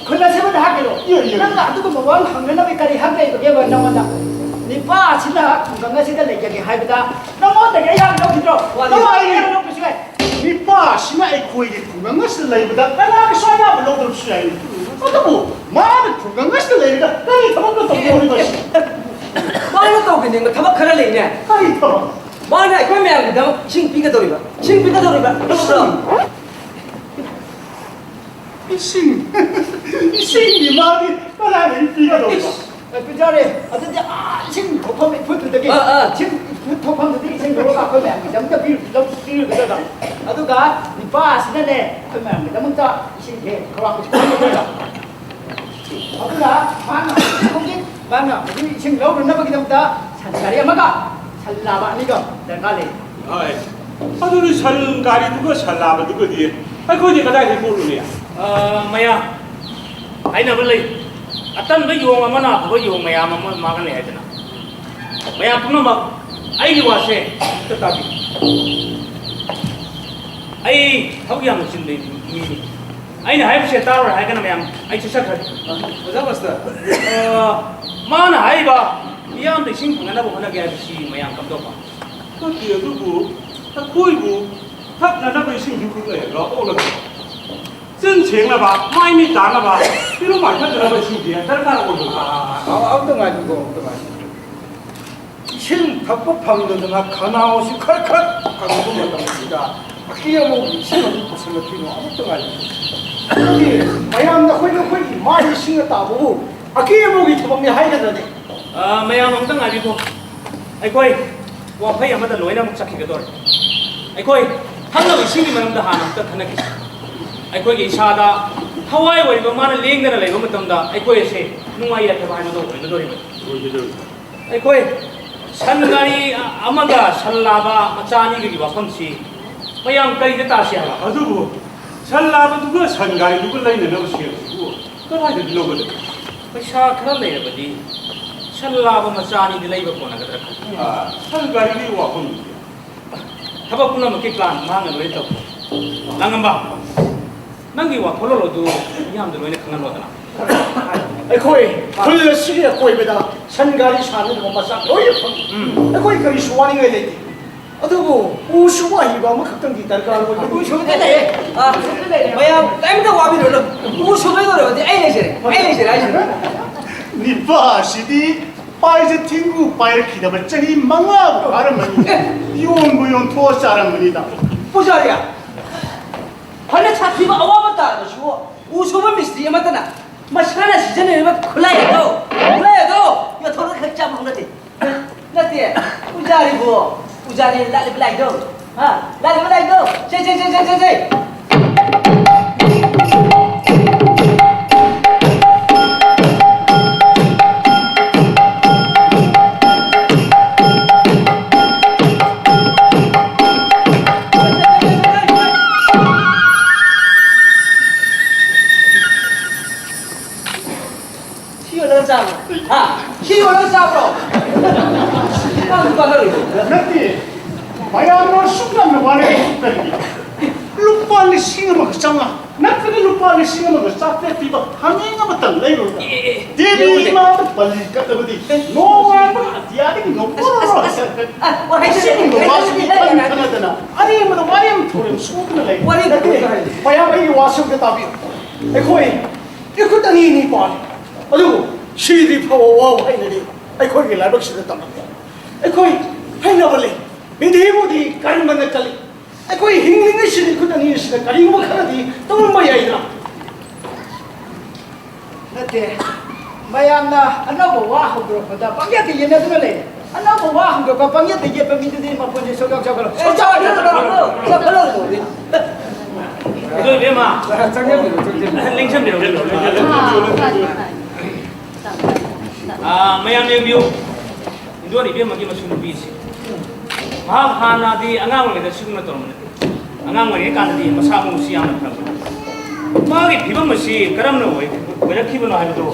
ꯈꯨꯟ ꯑꯁꯤꯃꯗ ꯍꯥꯠꯀꯅꯨ꯫ ꯑꯗꯨꯒꯨꯝꯕ ꯋꯥ ꯍꯪꯅꯅꯕ ꯀꯔꯤ ꯍꯛ ꯂꯩꯕꯒꯦꯕ ꯅꯉꯣꯟꯗ? ꯅꯤꯄꯥ ꯑꯁꯤꯅ ꯈꯨꯡꯒꯪ ꯑꯁꯤꯗ ꯂꯩꯖꯒꯦ ꯍꯥꯏꯕꯗ ꯅꯉꯣꯟꯗꯒꯤ ꯑꯩꯍꯥꯛ ꯂꯧꯈꯤꯗ꯭ꯔꯣ? ꯋꯥꯔꯤ ꯅꯉꯣꯟꯗꯒꯤ ꯑꯩꯍꯥꯛ ꯂꯧꯕꯁꯨ ꯌꯥꯏ꯫ ꯅꯤꯄꯥ ꯑꯁꯤꯅ ꯑꯩꯈꯣꯏꯒꯤ ꯈꯨꯡꯒꯪ ꯑꯁꯤꯗ ꯂꯩꯕꯗ ꯀꯅꯥꯒꯤꯁꯨ ꯑꯌꯥꯕ ꯂꯧꯗꯕꯁꯨ ꯌꯥꯏ꯫ ꯑꯗꯨꯕꯨ ꯃꯥꯅ ꯈꯨꯡꯒꯪ ꯑꯁꯤꯗ ꯂꯩꯔꯒ ꯀꯔꯤ ꯊꯕꯛꯅꯣ ꯇꯧꯊꯣꯛꯂꯤꯕꯁꯤ? ꯃꯥꯅ ꯇꯧꯕꯤꯅꯤꯡꯕ ꯊꯕꯛ ꯈꯔ ꯂꯩꯅꯦ꯫ ꯀꯔꯤ ꯊꯕꯛ? ꯃꯥꯅ ꯑꯩꯈꯣꯏ ꯃꯌꯥꯝꯒꯤꯗꯃꯛ ꯏꯁꯤꯡ ꯄꯤꯒꯗꯧꯔꯤꯕ꯫ ꯏꯁꯤꯡ ꯄꯤꯒꯗꯧꯔꯤꯕ꯫ ꯈꯪꯕ꯭ꯔꯣ? ꯏꯁꯤꯡ? ꯏꯁꯤꯡꯗꯤ ꯃꯥꯗꯤ ꯀꯗꯥꯏꯗꯒꯤ ꯄꯤꯒꯗꯧꯕ? ꯏꯁ! ꯑꯦ, ꯄꯤꯖꯔꯦ꯫ ꯑꯗꯨꯗꯤ ꯑꯥ ꯏꯁꯤꯡ ꯊꯣꯛꯐꯝ ꯏꯐꯨꯠꯇꯨꯗꯒꯤ, ꯑꯥ, ꯑꯥ꯫ ꯏꯁꯤꯡ ꯏꯐꯨꯠ ꯊꯣꯛꯐꯝꯗꯨꯗꯒꯤ ꯏꯁꯤꯡ ꯂꯧꯔꯒ ꯑꯩꯈꯣꯏ ꯃꯌꯥꯝꯒꯤꯗꯃꯛꯇ ꯄꯤꯔꯨ-, ꯂꯧ-, ꯄꯤꯔꯨꯒꯗꯕ꯫ ꯑꯗꯨꯒ ꯅꯤꯄꯥ ꯑꯁꯤꯅꯅꯦ, ꯑꯩꯈꯣꯏ ꯃꯌꯥꯝꯒꯤꯗꯃꯛꯇ ꯏꯁꯤꯡꯁꯦ ꯈꯧꯔꯥꯡꯕꯁꯦ ꯀꯣꯛꯍꯟꯒꯗꯕ꯫ ꯑꯗꯨꯅ ꯃꯥꯅ ꯍꯧꯖꯤꯛ, ꯃꯥꯅ ꯍꯧꯖꯤꯛ ꯏꯁꯤꯡ ꯂꯧꯔꯨꯅꯕꯒꯤꯗꯃꯛꯇ ꯁꯟ ꯒꯥꯔꯤ ꯑꯃꯒ ꯁꯟ ꯂꯥꯕ ꯑꯅꯤꯒ ꯗꯔꯀꯥꯔ ꯂꯩ꯫ ꯍꯣꯏ꯫ ꯑꯗꯨꯗꯤ ꯁꯟ ꯒꯥꯔꯤꯗꯨꯒ ꯁꯟ ꯂꯥꯕꯗꯨꯒꯗꯤ ꯑꯩꯈꯣꯏꯗꯤ ꯀꯗꯥꯏꯗꯒꯤ ꯄꯣꯠꯂꯨꯅꯤ? ꯑ, ꯃꯌꯥꯝ, ꯍꯥꯏꯅꯕ ꯂꯩ, "ꯑꯇꯟꯕ ꯌꯣꯡ ꯑꯃꯅ ꯑꯐꯕ ꯌꯣꯡ ꯃꯌꯥꯝ ꯑꯃ ꯃꯥꯡꯍꯜꯂꯦ" ꯍꯥꯏꯗꯅ꯫ ꯃꯌꯥꯝ ꯄꯨꯝꯅꯃꯛ, ꯑꯩꯒꯤ ꯋꯥꯁꯦ ꯑꯝꯇ ꯇꯥꯕꯤꯌꯨ꯫ ꯑꯩ ꯊꯕꯛ ꯌꯥꯝꯅ ꯆꯤꯟꯕ ꯃꯤꯅꯤ꯫ ꯑꯩꯅ ꯍꯥꯏꯕꯁꯦ ꯇꯥꯔꯣꯏ ꯍꯥꯏꯔꯒꯅ ꯃꯌꯥꯝ ꯑꯩ ꯆꯠꯆꯈ꯭ꯔꯒꯦ꯫ ꯑꯣꯖꯥ ꯃꯥꯁꯇꯔ꯫ ꯑ, ꯃꯥꯅ ꯍꯥꯏꯔꯤꯕ ꯃꯤꯌꯥꯝꯗ ꯏꯁꯤꯡ ꯐꯪꯅꯅꯕ ꯍꯣꯠꯅꯒꯦ ꯍꯥꯏꯕꯁꯤ ꯃꯌꯥꯝ ꯀꯝꯗꯧꯕ? ꯅꯠꯇꯦ, ꯑꯗꯨꯕꯨ ꯑꯩꯈꯣꯏꯕꯨ ꯊꯛꯅꯅꯕ ꯏꯁꯤꯡꯁꯨ ꯈꯨꯠ ꯂꯩꯔꯒ ꯑꯣꯛꯂꯒ ꯆꯤꯟ ꯁꯦꯡꯅꯕ, ꯃꯥꯏ ꯃꯤꯠ ꯇꯥꯅꯕ, ꯏꯔꯨ ꯃꯥꯏꯊꯖꯅꯕ ꯏꯁꯤꯡꯁꯦ ꯗꯔꯀꯥꯔ ꯑꯣꯏꯕ꯫ ꯑ, ꯑ, ꯑ, ꯑꯝꯇ ꯉꯥꯏꯈꯣꯀꯣ, ꯑꯝꯇ ꯉꯥꯏꯈꯣ꯫ ꯏꯁꯤꯡ ꯊꯛꯄ ꯐꯪꯗꯗꯅ ꯈꯅꯥꯎꯁꯤ ꯈꯔ ꯈꯔ ꯀꯪꯕ ꯃꯇꯝꯁꯤꯗ ꯑꯀꯦ ꯑꯃꯧꯒꯤ ꯏꯁꯤꯡ ꯑꯗꯨ ꯄꯨꯁꯤꯜꯂꯛꯈꯤꯅꯣ, ꯑꯃꯨꯛꯇ ꯉꯥꯏꯕꯤꯌꯨ꯫ ꯑꯗꯨꯗꯤ ꯃꯌꯥꯝꯅ ꯑꯩꯈꯣꯏ, ꯑꯩꯈꯣꯏꯒꯤ ꯃꯥꯏ ꯏꯁꯤꯡꯅ ꯇꯥꯕꯕꯨ ꯑꯀꯦ ꯑꯃꯧꯒꯤ ꯊꯕꯛꯅꯤ ꯍꯥꯏꯒꯗ꯭ꯔꯅꯦ? ꯑ, ꯃꯌꯥꯝ ꯑꯃꯨꯛꯇ ꯉꯥꯏꯕꯤꯈꯣ꯫ ꯑꯩꯈꯣꯏ ꯋꯥꯐꯩ ꯑꯃꯗ ꯂꯣꯏꯅꯃꯛ ꯆꯠꯈꯤꯒꯗꯧꯔꯦ꯫ ꯑꯩꯈꯣꯏ ꯊꯛꯅꯕ ꯏꯁꯤꯡꯒꯤ ꯃꯔꯝꯗ ꯍꯥꯟꯅ ꯑꯃꯨꯛꯇ ꯈꯟꯅꯈꯤꯁꯤ꯫ ꯑꯩꯈꯣꯏꯒꯤ ꯏꯁꯥꯗ ꯊꯋꯥꯏ ꯑꯣꯏꯔꯤꯕ ꯃꯥꯅ ꯂꯦꯡꯗꯅ ꯂꯩꯕ ꯃꯇꯝꯗ ꯑꯩꯈꯣꯏ ꯑꯁꯦ ꯅꯨꯡꯉꯥꯏ ꯌꯥꯏꯐꯕ ꯍꯥꯏꯕꯗꯣ ꯑꯣꯏꯒꯗꯧꯔꯤꯕꯅꯤ꯫ ꯑꯣꯏꯒꯗꯧꯔꯤꯕꯅꯤ꯫ ꯑꯩꯈꯣꯏ ꯁꯟ ꯒꯥꯔꯤ ꯑꯃꯒ ꯁꯟ ꯂꯥꯕ ꯃꯆꯥ ꯑꯅꯤꯒꯤ ꯋꯥꯐꯝꯁꯤ ꯃꯌꯥꯝ ꯀꯔꯤꯗ ꯇꯥꯁꯤ ꯍꯥꯏꯕ? ꯑꯗꯨꯕꯨ ꯁꯟ ꯂꯥꯕꯗꯨꯒ ꯁꯟ ꯒꯥꯔꯤꯗꯨꯒ ꯂꯩꯅꯅꯕ ꯁꯦꯜꯁꯤꯕꯨ ꯀꯗꯥꯏꯗꯒꯤ ꯂꯧꯒꯗꯒꯦ? ꯄꯩꯁꯥ ꯈꯔ ꯂꯩꯔꯕꯗꯤ ꯁꯟ ꯂꯥꯕ ꯃꯆꯥ ꯑꯅꯤꯗꯤ ꯂꯩꯕ ꯀꯣꯟꯅꯒꯗ꯭ꯔꯥ ꯈꯜꯂꯤ꯫ ꯑꯥ, ꯁꯟ ꯒꯥꯔꯤꯒꯤ ꯋꯥꯐꯝꯗꯨꯗꯤ? ꯊꯕꯛ ꯄꯨꯝꯅꯃꯛꯀꯤ ꯄ꯭ꯂꯥꯟ ꯃꯍꯥꯛꯅ ꯂꯣꯏꯅ ꯇꯧꯈ꯭ꯔꯦ꯫ ꯂꯥꯡꯉꯝꯕ, ꯅꯪꯒꯤ ꯋꯥꯈꯜꯂꯣꯟ ꯑꯗꯨ ꯃꯤꯌꯥꯝꯗ ꯂꯣꯏꯅ ꯈꯪꯍꯜꯂꯣꯗꯅ꯫ ꯑꯩꯈꯣꯏ ꯈꯨꯜ ꯑꯁꯤꯒꯤ ꯑꯀꯣꯏꯕꯗ ꯁꯟ ꯒꯥꯔꯤ ꯁꯥꯟꯅꯅꯕ ꯃꯆꯥꯛ ꯂꯣꯏꯅ ꯐꯪꯏ꯫ ꯎꯝ꯫ ꯑꯩꯈꯣꯏ ꯀꯔꯤꯁꯨ ꯋꯥꯅꯤꯡꯉꯥꯏ ꯂꯩꯇꯦ꯫ ꯑꯗꯨꯕꯨ ꯎ ꯁꯨꯕ ꯑꯍꯩꯕ ꯑꯃꯈꯛꯇꯪꯗꯤ ꯗꯔꯀꯥꯔ ꯑꯣꯏ꯫ ꯎ ꯁꯨꯕꯗꯤ ꯂꯩꯌꯦ꯫ ꯑꯥ, ꯃꯌꯥꯝ ꯀꯔꯤꯝꯇ ꯋꯥꯕꯤꯔꯨꯅꯨ꯫ ꯎ ꯁꯨꯕꯒꯤ ꯑꯣꯏꯔꯕꯗꯤ ꯑꯩ ꯂꯩꯖꯔꯦ꯫ ꯑꯩ ꯂꯩꯖꯔꯦ ꯍꯥꯏꯁꯤꯅꯤ꯫ ꯅꯤꯄꯥ ꯑꯁꯤꯗꯤ ꯄꯥꯏꯖꯦ ꯊꯤꯡꯒꯨ ꯄꯥꯏꯔꯛꯈꯤꯗꯕ ꯆꯍꯤ ꯃꯉꯥꯕꯨ ꯐꯥꯔꯝꯃꯅꯤ꯫ ꯑꯦ꯫ ꯌꯣꯟꯕꯨ ꯌꯣꯟꯊꯣꯛꯑ ꯆꯥꯔꯝꯃꯅꯤꯗ꯫ ꯄꯨꯖꯥꯔꯤ, ꯐꯅ ꯁꯥꯊꯤꯕ ꯑꯋꯥꯕ ꯇꯥꯔꯕꯁꯨ ꯎ ꯁꯨꯕ ꯃꯤꯁꯇ꯭ꯔꯤ ꯑꯃꯠꯇꯅ ꯃꯁꯥꯅ ꯁꯤꯖꯤꯟꯅꯔꯤꯕ ꯈꯨꯠꯂꯥꯏ ꯑꯗꯣ, ꯈꯨꯠꯂꯥꯏ ꯑꯗꯣ ꯌꯣꯟꯊꯣꯛꯂꯒ ꯈꯛ ꯆꯥꯕ ꯍꯧꯅꯗꯦ꯫ ꯅꯠꯇꯦ, ꯄꯨꯖꯥꯔꯤꯕꯨ, ꯄꯨꯖꯥꯔꯤ ꯂꯥꯠꯂꯤꯕ ꯂꯥꯏꯗꯣ, ꯍꯥ? ꯂꯥꯠꯂꯤꯕ ꯂꯥꯏꯗꯣ, ꯁꯦ, ꯁꯦ, ꯁꯦ, ꯁꯦ, ꯁꯦ, ꯁꯦ꯫ ꯁꯤ ꯌꯣꯜꯂꯒ ꯆꯥꯕ꯭ꯔꯣ? ꯍꯥ? ꯁꯤ ꯌꯣꯜꯂꯒ ꯆꯥꯕ꯭ꯔꯣ? ꯅꯪꯁꯨ ꯀꯥꯟꯅꯔꯣꯏ꯫ ꯅꯠꯇꯦ꯫ ꯃꯌꯥꯝꯅ ꯑꯁꯨꯛ ꯌꯥꯝꯅ ꯋꯥꯅꯔꯤꯁꯤ ꯀꯔꯤꯒꯤꯅꯣ? ꯂꯨꯄꯥ ꯂꯤꯁꯤꯡ ꯑꯃꯒ ꯆꯥꯝꯃꯉꯥ ꯅꯠꯇ꯭ꯔꯒ ꯂꯨꯄꯥ ꯂꯤꯁꯤꯡ ꯑꯃꯒ ꯆꯥꯇ꯭ꯔꯦꯠ ꯄꯤꯕ ꯍꯥꯃꯦꯡ ꯑꯃꯇꯪ ꯂꯩꯔꯨꯔꯒ ꯑꯦ, ꯑꯦ, ꯑꯦ, ꯗꯦꯕꯤ ꯌꯦꯡꯉꯨꯅꯦ꯫ ꯏꯃꯥꯕꯨ ꯄꯜꯂꯤ ꯀꯠꯂꯕꯗꯤ ꯑꯦ, ꯅꯣꯡꯉꯥꯟꯕ ꯑꯇꯤꯌꯥꯗꯒꯤ ꯅꯣꯡꯃꯩ ꯑꯁ, ꯑꯁ, ꯑꯁ, ꯑꯁ, ꯑ, ꯋꯥꯍꯩꯁꯦ ꯑꯁꯤꯒꯨꯝꯕ ꯂꯩ, ꯋꯥꯁꯤꯗꯤ ꯂꯩ, ꯂꯩ, ꯈꯟ ꯂꯩ꯫ ꯈꯟꯅꯗꯅ ꯑꯔꯦꯝꯕꯗ ꯋꯥꯔꯦꯝ ꯊꯧꯔꯦꯝ ꯁꯨꯗꯨꯅ ꯂꯩ꯫ ꯋꯥꯔꯤ ꯅꯠꯇꯦ, ꯂꯩ꯫ ꯃꯌꯥꯝ ꯑꯩꯒꯤ ꯋꯥꯁꯦ ꯑꯝꯇ ꯇꯥꯕꯤꯌꯨ꯫ ꯑꯩꯈꯣꯏ ꯏꯈꯨꯠ ꯑꯅꯤ ꯑꯅꯤ ꯄꯥꯜꯂꯤ꯫ ꯑꯗꯨꯕꯨ ꯁꯤꯗ꯭ꯔꯤ ꯐꯥꯎꯕ ꯋꯥꯎ ꯍꯥꯏꯅꯔꯤ꯫ ꯑꯩꯈꯣꯏꯒꯤ ꯂꯥꯏꯕꯛꯁꯤꯗ ꯇꯝꯂꯝꯃꯤ꯫ ꯑꯩꯈꯣꯏ ꯍꯥꯏꯅꯕ ꯂꯩ, "ꯕꯤꯙꯤꯕꯨꯗꯤ ꯀꯔꯃꯅ ꯀꯜꯂꯤ"꯫ ꯑꯩꯈꯣꯏ ꯍꯤꯡꯂꯤꯉꯩꯁꯤꯗ ꯏꯈꯨꯠ ꯑꯅꯤ ꯑꯁꯤꯗ ꯀꯔꯤꯒꯨꯝꯕ ꯈꯔꯗꯤ ꯇꯧꯔꯝꯕ ꯌꯥꯏꯗꯅ꯫ ꯅꯠꯇꯦ, ꯃꯌꯥꯝꯅ ꯑꯅꯧꯕ ꯋꯥ ꯍꯧꯗꯣꯔꯛꯄꯗ ꯄꯪꯌꯦꯠꯇ ꯌꯦꯠꯅꯗꯨꯅ ꯂꯩꯔꯦ꯫ ꯑꯅꯧꯕ ꯋꯥ ꯍꯧꯗꯣꯛꯄ ꯄꯪꯌꯦꯠꯇ ꯌꯦꯠꯄ ꯃꯤꯗꯨꯗꯤ ꯃꯄꯨꯟꯁꯤ ꯁꯣꯏꯗꯣꯛ ꯆꯥꯎꯈꯠꯂꯣ꯫ ꯑꯦ, ꯆꯥꯎꯈꯠꯂꯣ, ꯆꯥꯎꯈꯠꯂꯣ, ꯆꯥꯎꯈꯠꯂꯣ꯫ ꯑꯗꯣ ꯏꯕꯦꯝꯃ, ꯆꯪꯁꯤꯟꯕꯤꯔꯣ, ꯆꯪꯁꯤꯟꯕꯤꯔꯣ꯫ ꯂꯦꯡꯁꯤꯟꯕꯤꯔꯣ, ꯂꯦꯡꯁꯤꯟꯕꯤꯔꯣ꯫ ꯑꯥ, ꯃꯌꯥꯝ ꯌꯦꯡꯕꯤꯌꯨ꯫ ꯏꯟꯗꯣꯟ ꯏꯕꯦꯝꯃꯒꯤ ꯃꯁꯨ ꯅꯨꯄꯤꯁꯤ꯫ ꯃꯍꯥꯛ ꯍꯥꯟꯅꯗꯤ ꯑꯉꯥꯡ ꯑꯣꯏꯔꯤꯉꯩꯗ ꯁꯤꯒꯨꯝꯅ ꯇꯧꯔꯝꯕ ꯅꯠꯇꯦ꯫ ꯑꯉꯥꯡ ꯑꯣꯏꯔꯤꯉꯩ ꯀꯥꯟꯗꯗꯤ ꯃꯁꯥ ꯃꯎꯁꯤ ꯌꯥꯝꯅ ꯐꯔꯝꯕꯅꯤ꯫ ꯃꯥꯒꯤ ꯐꯤꯕꯝ ꯑꯁꯤ ꯀꯔꯝꯅ ꯑꯣꯏ-, ꯑꯣꯏꯔꯛꯈꯤꯕꯅꯣ ꯍꯥꯏꯕꯗꯨ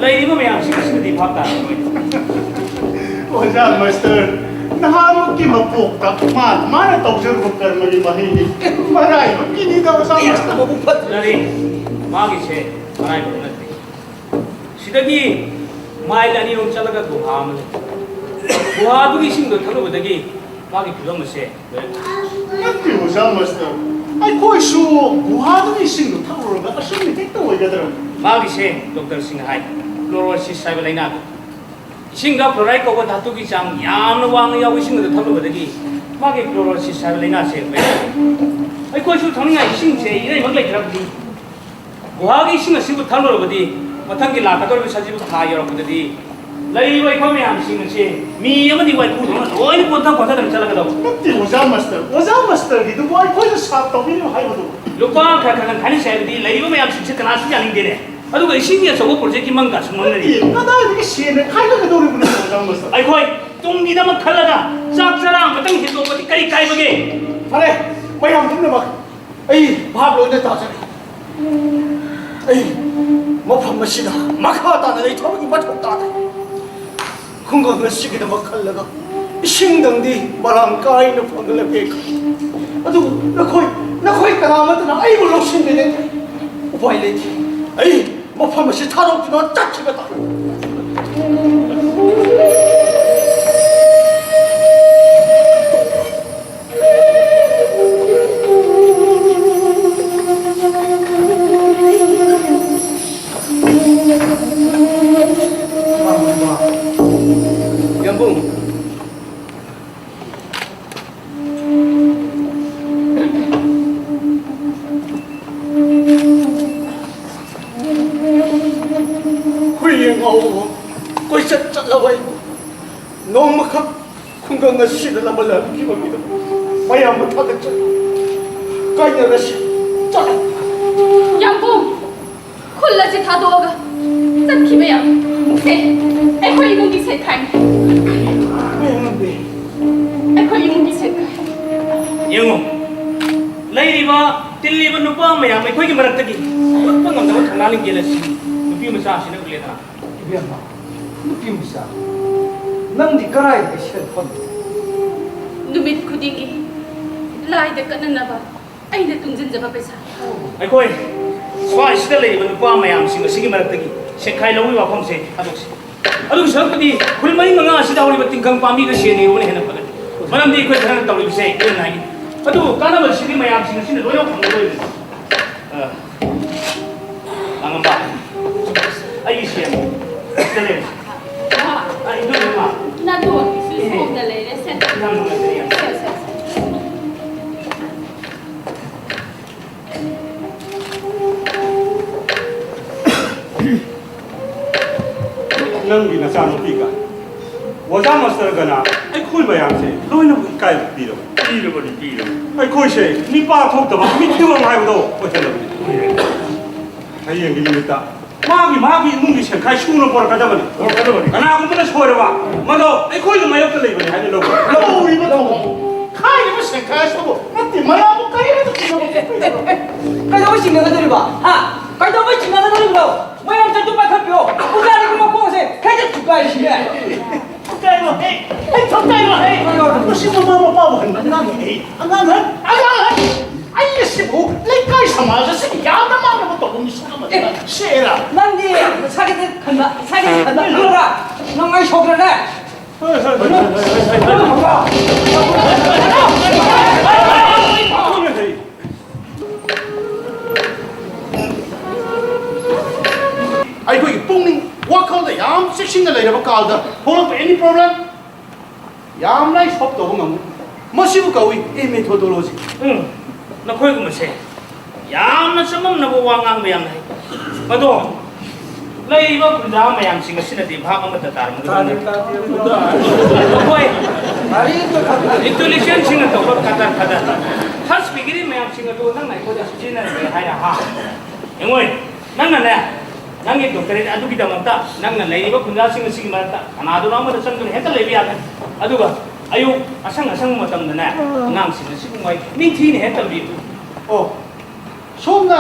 ꯂꯩꯔꯤꯕ ꯃꯌꯥꯝꯁꯤꯡ ꯑꯁꯤꯅꯗꯤ ꯚꯥꯞ ꯇꯥꯔꯝꯃꯣꯏ꯫ ꯑꯣꯖꯥ ꯃꯥꯁꯇꯔ, ꯅꯍꯥꯟꯃꯨꯛꯀꯤ ꯃꯄꯣꯛꯇ ꯃꯥꯅ, ꯃꯥꯅ ꯇꯧꯖꯔꯨꯕ ꯀꯔꯃꯒꯤ ꯃꯍꯩꯅꯤ꯫ ꯃꯔꯥꯏꯕꯛꯀꯤꯅꯤꯗ, ꯑꯣꯖꯥ ꯃꯥꯁꯇꯔ꯫ ꯂꯥꯏꯔꯤꯛ, ꯃꯥꯒꯤꯁꯦ ꯃꯔꯥꯏꯕꯛ ꯅꯠꯇꯦ꯫ ꯁꯤꯗꯒꯤ ꯃꯥꯏꯜ ꯑꯅꯤꯔꯣꯝ ꯆꯠꯂꯒ ꯒꯨꯍꯥ ꯑꯃ ꯂꯩ꯫ ꯒꯨꯍꯥꯗꯨꯒꯤ ꯏꯁꯤꯡꯗꯣ ꯊꯛꯂꯨꯕꯗꯒꯤ ꯃꯥꯒꯤ ꯐꯤꯕꯝ ꯑꯁꯦ ꯂꯣꯏꯔꯦ꯫ ꯅꯠꯇꯦ, ꯑꯣꯖꯥ ꯃꯥꯁꯇꯔ, ꯑꯩꯈꯣꯏꯁꯨ ꯒꯨꯍꯥꯗꯨꯒꯤ ꯏꯁꯤꯡꯗꯣ ꯊꯛꯂꯨꯔꯒ ꯑꯁꯨꯝꯅ ꯍꯦꯛꯇ ꯑꯣꯏꯒꯗ꯭ꯔꯥ? ꯃꯥꯒꯤꯁꯦ ꯗꯣꯛꯇꯔꯁꯤꯡꯅ ꯍꯥꯏ, ꯀ꯭ꯂꯣꯔꯣꯁꯤꯁ ꯍꯥꯏꯕ ꯂꯥꯏꯅꯥꯗꯣ꯫ ꯏꯁꯤꯡꯗ ꯐ꯭ꯂꯣꯔꯥꯏꯗ ꯀꯧꯕ ꯙꯥꯇꯨꯒꯤ ꯆꯥꯡ ꯌꯥꯝꯅ ꯋꯥꯡꯅ ꯌꯥꯎꯕ ꯏꯁꯤꯡ ꯑꯗꯨ ꯊꯛꯂꯨꯕꯗꯒꯤ ꯃꯥꯒꯤ ꯀ꯭ꯂꯣꯔꯣꯁꯤꯁ ꯍꯥꯏꯕ ꯂꯥꯏꯅꯥꯁꯦ ꯑꯣꯏꯔꯛꯏ꯫ ꯑꯩꯈꯣꯏꯁꯨ ꯊꯛꯅꯤꯡꯉꯥꯏ ꯏꯁꯤꯡꯁꯦ ꯏꯔꯩꯃꯛ ꯂꯩꯇ꯭ꯔꯕꯗꯤ ꯒꯨꯍꯥꯒꯤ ꯏꯁꯤꯡ ꯑꯁꯤꯕꯨ ꯊꯛꯂꯨꯔꯕꯗꯤ ꯃꯊꯪꯒꯤ ꯂꯥꯛꯀꯗꯧꯔꯤꯕ ꯁꯖꯤꯕꯨ ꯊꯥ ꯌꯧꯔꯛꯄꯗꯗꯤ ꯂꯩꯔꯤꯕ ꯑꯩꯈꯣꯏ ꯃꯌꯥꯝꯁꯤꯡ ꯑꯁꯦ ꯃꯤ ꯑꯃꯗꯤ ꯋꯥꯏꯈꯨꯗꯧꯅ ꯂꯣꯏꯅ ꯄꯣꯟꯊ ꯄꯣꯟꯊꯗꯅ ꯆꯠꯂꯒꯗꯧꯕ꯫ ꯅꯠꯇꯦ, ꯑꯣꯖꯥ ꯃꯥꯁꯇꯔ, ꯑꯣꯖꯥ ꯃꯥꯁꯇꯔꯒꯤꯗꯨꯕꯨ ꯑꯩꯈꯣꯏꯅ ꯁꯥꯞ ꯇꯧꯕꯤꯔꯤꯕ ꯍꯥꯏꯕꯗꯨ? ꯂꯨꯄꯥ ꯈꯔ ꯈꯔ ꯈꯥꯏꯅꯁꯦ ꯍꯥꯏꯕꯗꯤ ꯂꯩꯔꯤꯕ ꯃꯌꯥꯝꯁꯤꯡꯁꯦ ꯀꯅꯥꯁꯨ ꯌꯥꯅꯤꯡꯗꯦꯅꯦ꯫ ꯑꯗꯨꯒ ꯏꯁꯤꯡꯒꯤ ꯑꯆꯧꯕ ꯄ꯭ꯔꯣꯖꯦꯛꯀꯤ ꯃꯪ ꯀꯥꯁꯨ ꯃꯪꯅꯔꯤ꯫ ꯅꯠꯇꯦ, ꯀꯗꯥꯏꯗꯒꯤ ꯁꯦꯟꯅ ꯈꯥꯏꯒꯠꯀꯗꯧꯔꯤꯕꯅꯣ, ꯑꯣꯖꯥ ꯃꯥꯁꯇꯔ? ꯑꯩꯈꯣꯏ ꯇꯨꯡꯒꯤꯗꯃꯛ ꯈꯜꯂꯒ ꯆꯥꯛ ꯆꯔꯥ ꯑꯃꯇꯪ ꯍꯦꯟꯗꯣꯛꯄꯗꯤ ꯀꯔꯤ ꯀꯥꯏꯕꯒꯦ? ꯐꯔꯦ, ꯃꯌꯥꯝ ꯄꯨꯝꯅꯃꯛ, ꯑꯩ ꯚꯥꯞ ꯂꯣꯏꯅ ꯇꯥꯖꯔꯦ꯫ ꯑꯩ ꯃꯐꯝ ꯑꯁꯤꯗ ꯃꯈꯥ ꯇꯥꯅ ꯂꯩꯊꯕꯒꯤ ꯃꯊꯧ ꯇꯥꯗꯦ꯫ ꯈꯨꯡꯒꯪ ꯑꯁꯤꯒꯤꯗꯃꯛ ꯈꯜꯂꯒ ꯏꯁꯤꯡꯗꯪꯗꯤ ꯃꯔꯥꯡ ꯀꯥꯏꯅ ꯐꯪꯍꯜꯂꯒꯦ ꯈꯜꯂꯤ꯫ ꯑꯗꯨꯕꯨ ꯅꯈꯣꯏ, ꯅꯈꯣꯏ ꯀꯅꯥꯃꯠꯇꯅ ꯑꯩꯕꯨ ꯂꯧꯁꯤꯟꯕꯤꯗꯦ꯫ ꯎꯄꯥꯏ ꯂꯩꯇꯦ꯫ ꯑꯩ ꯃꯐꯝ ꯑꯁꯤ ꯊꯥꯗꯣꯛꯇꯨꯅ ꯆꯠꯈꯤꯕ ꯇꯥꯔꯦ꯫ ꯌꯥꯝꯕꯨꯡ, ꯍꯨꯏ ꯉꯥꯎꯕ ꯀꯣꯏꯆꯠ ꯆꯠꯂꯕ ꯑꯩꯕꯨ ꯅꯣꯡꯃꯈꯛ ꯈꯨꯡꯒꯪ ꯑꯁꯤꯗ ꯂꯃꯜꯍꯟꯈꯤꯕꯒꯤꯗꯃꯛ ꯃꯌꯥꯝꯕꯨ ꯊꯥꯒꯠꯆꯔꯤ꯫ ꯀꯥꯏꯅꯔꯁꯤ꯫ ꯆꯠꯂꯣ꯫ ꯌꯥꯝꯕꯨꯡ, ꯈꯨꯜ ꯑꯁꯤ ꯊꯥꯗꯣꯛꯑꯒ ꯆꯠꯈꯤꯕ ꯌꯥꯕ꯫ ꯁꯦ, ꯑꯩꯈꯣꯏ ꯏꯃꯨꯡꯒꯤ ꯁꯦꯟꯈꯥꯏꯅꯤ꯫ ꯃꯌꯥꯝꯕꯤ꯫ ꯑꯩꯈꯣꯏ ꯏꯃꯨꯡꯒꯤ ꯁꯦꯟꯈꯥꯏ꯫ ꯌꯦꯡꯉꯨ, ꯂꯩꯔꯤꯕ, ꯇꯤꯜꯂꯤꯕ ꯅꯨꯄꯥ ꯃꯌꯥꯝ ꯑꯩꯈꯣꯏꯒꯤ ꯃꯔꯛꯇꯒꯤ ꯎꯠꯄ ꯉꯝꯗꯕ ꯊꯧꯅꯥ ꯂꯤꯡꯖꯦꯜ ꯑꯁꯤ ꯅꯨꯄꯤ ꯃꯆꯥ ꯑꯁꯤꯅ ꯎꯠꯂꯦꯗꯅ꯫ ꯏꯕꯦꯝꯃ, ꯅꯨꯄꯤ ꯃꯆꯥ, ꯅꯪꯗꯤ ꯀꯔꯥꯏꯗꯒꯤ ꯁꯦꯜ ꯐꯪꯉꯤ? ꯅꯨꯃꯤꯠ ꯈꯨꯗꯤꯡꯒꯤ ꯂꯥꯏꯗ ꯀꯠꯅꯅꯕ ꯑꯩꯅ ꯇꯨꯡꯁꯤꯟꯖꯕ ꯄꯩꯁꯥ꯫ ꯑꯩꯈꯣꯏ ꯁ꯭ꯋꯥꯏꯁꯤꯗ ꯂꯩꯔꯤꯕ ꯅꯨꯄꯥ ꯃꯌꯥꯝꯁꯤꯡ ꯑꯁꯤꯒꯤ ꯃꯔꯛꯇꯒꯤ ꯁꯦꯛꯈꯥꯏ ꯂꯧꯕꯒꯤ ꯋꯥꯐꯝꯁꯦ ꯊꯥꯗꯣꯛꯁꯤ꯫ ꯑꯗꯨꯒꯤ ꯁꯔꯨꯛꯄꯨꯗꯤ ꯈꯨꯜ ꯃꯔꯤ ꯃꯉꯥ ꯑꯁꯤꯗ ꯍꯧꯔꯤꯕ ꯇꯤꯡꯈꯪ ꯄꯥꯝꯕꯤꯗ ꯁꯦꯟ ꯅꯤꯔꯨꯕꯅ ꯍꯦꯟꯅ ꯐꯒꯅꯤ꯫ ꯃꯔꯝꯗꯤ ꯑꯩꯈꯣꯏ ꯈꯔꯅ ꯇꯧꯔꯤꯕꯁꯦ ꯏꯔꯟ ꯍꯥꯏꯅꯤ꯫ ꯑꯗꯨꯕꯨ ꯀꯥꯟꯅꯕꯁꯤꯗꯤ ꯃꯌꯥꯝꯁꯤꯡ ꯑꯁꯤꯅ ꯂꯣꯏꯅ ꯐꯪꯒꯗꯧꯔꯤꯕꯅꯤ꯫ ꯑ, ꯃꯥꯡꯉꯝꯕ, ꯑꯩꯒꯤ ꯁꯦꯟ ꯁꯤꯗ ꯂꯩꯔꯦ꯫ ꯑ, ꯏꯟꯗꯣꯏꯅꯦ ꯃꯥ꯫ ꯅꯥꯇꯣꯟꯒꯤꯁꯨ ꯁꯣꯝꯗ ꯂꯩꯔꯦ, ꯁꯦ꯫ ꯌꯥꯝ ꯅꯨꯡꯉꯥꯏꯖꯔꯦ, ꯌꯥꯝ ꯅꯨꯡꯉꯥꯏꯖꯔꯦ꯫ ꯁꯦ, ꯁꯦ, ꯁꯦ꯫ ꯅꯪꯒꯤ ꯅꯆꯥꯅꯨꯄꯤꯒ ꯑꯣꯖꯥ ꯃꯥꯁꯇꯔꯒꯅ ꯑꯩꯈꯣꯏ ꯃꯌꯥꯝꯁꯦ ꯂꯣꯏꯅꯃꯛ ꯏꯀꯥꯏꯕ ꯄꯤꯔꯕꯅꯤ꯫ ꯄꯤꯔꯕꯅꯤ, ꯄꯤꯔꯕꯅꯤ꯫ ꯑꯩꯈꯣꯏꯁꯦ ꯃꯤꯄꯥ ꯊꯣꯛꯇꯕ ꯃꯤꯇꯣꯡ ꯍꯥꯏꯕꯗꯣ ꯑꯣꯏꯍꯜꯂꯕꯅꯤ꯫ ꯍꯌꯦꯡꯒꯤ ꯅꯨꯃꯤꯠꯇ ꯃꯥꯒꯤ, ꯃꯥꯒꯤ ꯏꯃꯨꯡꯒꯤ ꯁꯦꯟꯈꯥꯏ ꯁꯨꯅ ꯄꯨꯔꯛꯀꯗꯕꯅꯤ꯫ ꯄꯨꯔꯛꯀꯗꯕꯅꯤ꯫ ꯀꯅꯥꯒꯨꯝꯕꯅ ꯁꯣꯏꯔꯕ, ꯃꯗꯣ ꯑꯩꯈꯣꯏꯒꯤ ꯃꯥꯌꯣꯛꯇ ꯂꯩꯕꯅꯤ ꯍꯥꯏꯅ ꯂꯧꯕ꯫ ꯂꯧꯔꯤꯕ ꯊꯧꯑꯣꯡ, ꯈꯥꯏꯔꯤꯕ ꯁꯦꯟꯈꯥꯏ ꯑꯁꯤꯕꯨ ꯅꯠꯇꯦ, ꯃꯌꯥꯝꯕꯨ ꯀꯔꯤꯅ ꯆꯤꯡꯅꯕ? ꯀꯩꯗꯧꯕꯩ ꯆꯤꯡꯅꯒꯗꯧꯔꯤꯕ? ꯍꯥ? ꯀꯩꯗꯧꯕꯩ ꯆꯤꯡꯅꯒꯗꯧꯔꯤꯕꯅꯣ? ꯃꯌꯥꯝ ꯆꯠꯇꯨ ꯄꯥꯏꯈꯠꯄꯤꯌꯣ꯫ ꯄꯨꯖꯥꯔꯤꯒꯤ ꯃꯀꯣꯛꯁꯦ ꯍꯦꯛꯇ ꯊꯨꯒꯥꯏꯁꯤꯅꯦ꯫ ꯊꯨꯒꯥꯏꯔꯣꯍꯦ! ꯑꯩ ꯊꯨꯒꯥꯏꯔꯣꯍꯦ! ꯃꯁꯤ ꯃꯃꯥ ꯃꯄꯥꯕꯨ ꯍꯟꯕ ꯑꯉꯥꯡꯅꯤ꯫ ꯑꯉꯥꯡ ꯍꯟ-, ꯑꯉꯥꯡ ꯍꯟ-, ꯑꯩ ꯑꯁꯤꯕꯨ ꯂꯩꯀꯥꯏ ꯁꯃꯥꯖ ꯑꯁꯤꯒꯤ ꯌꯥꯝꯅ ꯃꯥꯟꯅꯕ ꯇꯧꯕ ꯃꯤꯁꯛ ꯑꯃꯗ ꯁꯦꯔꯥ! ꯅꯪꯗꯤ ꯅꯁꯥꯒꯤꯗꯤ ꯈꯟꯕ, ꯅꯁꯥꯒꯤꯗꯤ ꯈꯟꯕ ꯈꯪꯕ꯭ꯔꯥ? ꯅꯪ ꯑꯩ ꯁꯣꯛꯈ꯭ꯔꯅꯦ꯫ ꯑꯩꯈꯣꯏꯒꯤ ꯄꯨꯛꯅꯤꯡ ꯋꯥꯈꯜꯗ ꯌꯥꯝ ꯆꯦꯛꯁꯤꯟꯅ ꯂꯩꯔꯕ ꯀꯥꯜꯗ ꯊꯣꯛꯂꯛꯄ any problem ꯌꯥꯝ ꯂꯥꯏ solve ꯇꯧꯕ ꯉꯝꯃꯤ꯫ ꯃꯁꯤꯕꯨ ꯀꯧꯏ a methodology꯫ ꯎꯝ, ꯅꯈꯣꯏꯒꯨꯝꯕꯁꯦ ꯌꯥꯝꯅ ꯆꯃꯝꯅꯕ ꯋꯥ ꯉꯥꯡꯕ ꯌꯥꯝꯅ ꯍꯩ꯫ ꯑꯗꯣ ꯂꯩꯔꯤꯕ ꯈꯨꯟꯖꯥ ꯃꯌꯥꯝꯁꯤꯡ ꯑꯁꯤꯅꯗꯤ ꯚꯥꯞ ꯑꯃꯠꯇ ꯇꯥꯔꯝꯒꯗꯕ ꯅꯠꯇꯦ꯫ ꯃꯈꯣꯏ intellectualꯁꯤꯡꯅ ꯇꯧꯕ ꯀꯗꯔ ꯐꯗꯔ ꯐꯁ ꯄꯤꯒꯤꯔꯤ ꯃꯌꯥꯝꯁꯤꯡ ꯑꯗꯨ ꯅꯪꯅ ꯑꯩꯈꯣꯏꯗ ꯁꯤꯖꯤꯟꯅꯔꯦ ꯍꯥꯏꯅ, ꯍꯥ? ꯌꯦꯡꯉꯣꯏ, ꯅꯪꯅꯅꯦ, ꯅꯪꯒꯤ doctorate ꯑꯗꯨꯒꯤꯗꯃꯛꯇ ꯅꯪꯅ ꯂꯩꯔꯤꯕ ꯈꯨꯟꯖꯥꯁꯤꯡ ꯑꯁꯤꯒꯤ ꯃꯔꯛꯇ ꯀꯅꯥꯗꯨꯅꯣ ꯑꯃꯗ ꯆꯪꯗꯨꯅ ꯍꯦꯛꯇ ꯂꯩꯕ ꯌꯥꯒꯅꯤ꯫ ꯑꯗꯨꯒ ꯑꯌꯨꯛ ꯑꯁꯪ ꯑꯁꯪꯕ ꯃꯇꯝꯗꯅꯦ, ꯑꯉꯥꯡꯁꯤꯡ ꯑꯁꯤꯕꯨ ꯃꯣꯏ ꯅꯤꯡꯊꯤꯅ ꯍꯦꯛ ꯇꯝꯕꯤꯌꯨ꯫ ꯑꯣ, ꯁꯣꯝꯅ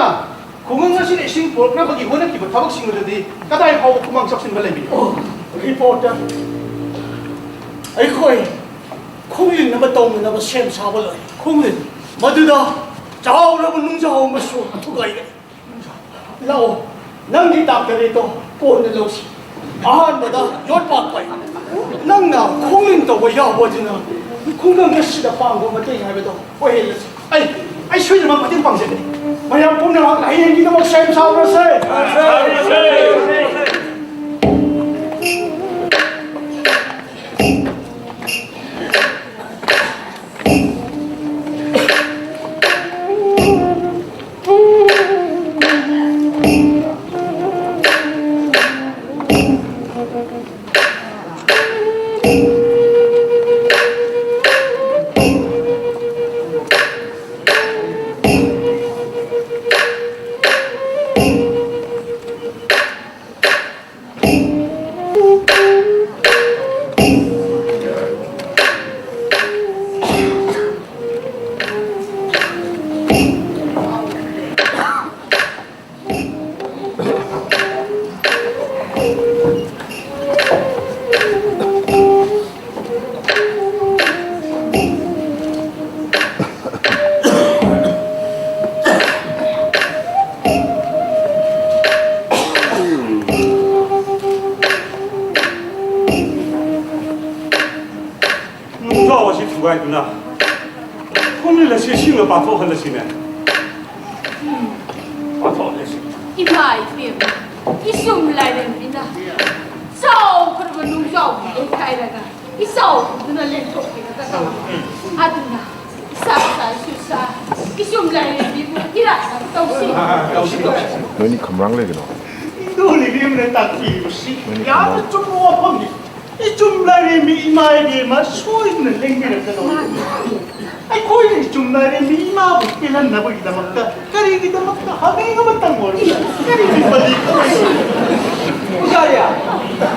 ꯈꯨꯡꯒꯪ ꯑꯁꯤꯗ ꯏꯁꯤꯡ ꯄꯨꯔꯛꯅꯕꯒꯤ ꯍꯣꯠꯅꯈꯤꯕ ꯊꯕꯛꯁꯤꯡ ꯑꯗꯨꯗꯤ ꯀꯗꯥꯏ ꯐꯥꯎꯕ ꯈꯨꯃꯥꯡ ꯆꯥꯎꯁꯤꯟꯕ ꯂꯩꯕꯤꯒꯦ? ꯑꯣ, reporter, ꯑꯩꯈꯣꯏ ꯈꯣꯡꯖꯤꯟꯅꯕ ꯇꯧꯅꯅꯕ ꯁꯦꯝ ꯁꯥꯕ ꯂꯣꯏꯔꯦ꯫ ꯈꯣꯡꯖꯤꯟ? ꯃꯗꯨꯗ ꯆꯥꯎꯔꯕ ꯅꯨꯡꯖꯥꯎ ꯑꯃꯁꯨ ꯊꯨꯒꯥꯏꯔꯦ꯫ ꯂꯥꯛꯑꯣ, ꯅꯪꯒꯤ ꯗꯥꯛꯇꯔꯦꯠꯇꯣ ꯀꯣꯟꯅ ꯂꯧꯁꯤ꯫ ꯑꯍꯥꯟꯕꯗ ꯌꯣꯠ ꯄꯥꯛꯄ, ꯅꯪꯅ ꯈꯣꯡꯅꯤꯡ ꯇꯧꯕ ꯌꯥꯎꯕ ꯑꯗꯨꯅ ꯈꯨꯡꯒꯪ ꯑꯁꯤꯗ ꯄꯥꯡꯕ ꯃꯇꯦꯡ ꯍꯥꯏꯕꯗꯣ ꯑꯣꯏꯍꯜꯂꯁꯤ꯫ ꯑꯩ, ꯑꯩ ꯁꯣꯏꯗꯅꯃꯛ ꯃꯇꯦꯡ ꯄꯥꯡꯖꯒꯅꯤ꯫ ꯃꯌꯥꯝ ꯄꯨꯝꯅꯃꯛ ꯍꯌꯦꯡꯒꯤꯗꯃꯛ ꯁꯦꯝ ꯁꯥꯔꯁꯦ꯫ ꯅꯨꯡꯖꯥꯎ ꯑꯁꯤ ꯊꯨꯒꯥꯏꯗꯨꯅ ꯈꯣꯝꯖꯤꯜꯂꯁꯤ, ꯏꯁꯤꯡꯅ ꯄꯥꯊꯣꯛꯍꯜꯂꯁꯤꯅꯦ꯫ ꯄꯥꯊꯣꯛꯍꯜꯂꯁꯤ꯫ ꯏꯃꯥ ꯏꯕꯦꯝꯃ, ꯏꯆꯨꯝ ꯂꯥꯏꯔꯦꯝꯕꯤꯅ ꯆꯥꯎꯈ꯭ꯔꯕ ꯅꯨꯡꯖꯥꯎ ꯃꯌꯥꯏ ꯀꯥꯏꯔꯒ ꯏꯆꯥꯎ ꯄꯨꯗꯨꯅ ꯂꯦꯡꯊꯣꯛꯄꯤꯔꯒ ꯇꯧꯏ꯫ ꯑꯗꯨꯅ ꯏꯆꯥ ꯏꯆꯥꯁꯨ ꯏꯆꯥ ꯏꯆꯨꯝ ꯂꯥꯏꯔꯦꯝꯕꯤꯕꯨ ꯏꯔꯥꯠꯅꯕ ꯇꯧꯁꯤ꯫ ꯇꯧꯁꯤ, ꯇꯧꯁꯤ꯫ ꯅꯣꯏꯅꯤ ꯈꯝꯔꯥꯡ ꯂꯩꯒꯅꯣ꯫ ꯏꯟꯗꯣꯜ ꯏꯕꯦꯝꯃꯅ ꯇꯥꯛꯄꯤꯔꯤꯕꯁꯤ ꯌꯥꯝꯅ ꯆꯨꯝꯕ ꯋꯥꯐꯝꯅꯤ꯫ ꯏꯆꯨꯝ ꯂꯥꯏꯔꯦꯝꯕꯤ ꯏꯃꯥ ꯏꯕꯦꯝꯃ ꯁꯣꯏꯗꯅ ꯂꯦꯡꯕꯤꯔꯛꯀꯗꯧꯔꯤꯕꯅꯤ꯫ ꯑꯩꯈꯣꯏꯅ ꯏꯆꯨꯝ ꯂꯥꯏꯔꯦꯝꯕꯤ ꯏꯃꯥꯕꯨ ꯄꯦꯜꯍꯟꯅꯕꯒꯤꯗꯃꯛꯇ ꯀꯔꯤꯒꯤꯗꯃꯛꯇ ꯍꯥꯃꯦꯡ ꯑꯃꯇꯪ ꯑꯣꯏꯔꯕꯁꯨ ꯀꯔꯤ ꯄꯜꯂꯤ? ꯄꯨꯖꯥꯔꯤ!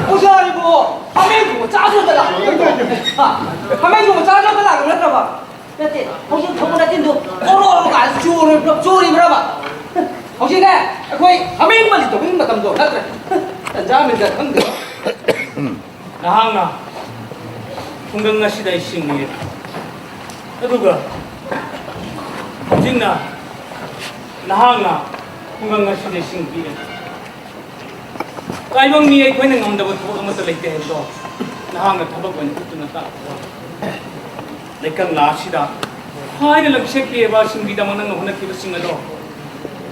ꯄꯨꯖꯥꯔꯤꯕꯨ ꯍꯥꯃꯦꯡ ꯊꯣꯡꯕ ꯆꯥꯗ꯭ꯔꯒ ꯂꯥꯛꯄ ꯅꯠꯇ꯭ꯔꯣ? ꯍꯥ? ꯍꯥꯃꯦꯡ ꯊꯣꯡꯕ ꯆꯥꯗ꯭ꯔꯒ ꯂꯥꯛꯄ ꯅꯠꯇ꯭ꯔꯕ? ꯅꯠꯇꯦ, ꯍꯧꯖꯤꯛ ꯊꯣꯡꯕ ꯅꯠꯇꯤꯟꯗꯨ ꯀꯣꯔꯣ ꯀꯥꯏꯅ ꯆꯨꯔꯤꯕ꯭ꯔꯥ, ꯆꯨꯔꯤꯕ꯭ꯔꯕ? ꯍꯧꯖꯤꯛꯅꯦ, ꯑꯩꯈꯣꯏ ꯍꯥꯃꯦꯡ ꯕꯂꯤ ꯇꯧꯕꯒꯤ ꯃꯇꯝꯗꯣ ꯅꯠꯇ꯭ꯔꯦ꯫ ꯇꯟꯖꯥ ꯃꯦꯟꯖꯥ ꯈꯪꯗꯦ꯫ ꯅꯍꯥꯛꯅ ꯈꯨꯡꯒꯪ ꯑꯁꯤꯗ ꯏꯁꯤꯡ ꯄꯤꯔꯦ, ꯑꯗꯨꯒ ꯍꯧꯖꯤꯛꯅ ꯅꯍꯥꯛꯅ ꯈꯨꯡꯒꯪ ꯑꯁꯤꯗ ꯏꯁꯤꯡ ꯄꯤꯔꯦ꯫ ꯇꯥꯏꯕꯪ ꯃꯤ ꯑꯩꯈꯣꯏꯅ ꯉꯝꯗꯕ ꯊꯕꯛ ꯑꯃꯠꯇ ꯂꯩꯇꯦ ꯍꯥꯏꯕꯗꯣ ꯅꯍꯥꯛꯅ ꯊꯕꯛ ꯑꯣꯏꯅ ꯎꯠꯇꯨꯅ ꯇꯥꯛꯄ꯫ ꯂꯩꯀꯪꯂꯥ ꯑꯁꯤꯗ ꯊꯥꯏꯅ ꯂꯝꯁꯦꯛꯄꯤꯔꯕꯁꯤꯡꯒꯤꯗꯃꯛ ꯅꯪꯅ ꯍꯣꯠꯅꯈꯤꯕꯁꯤꯡ ꯑꯗꯣ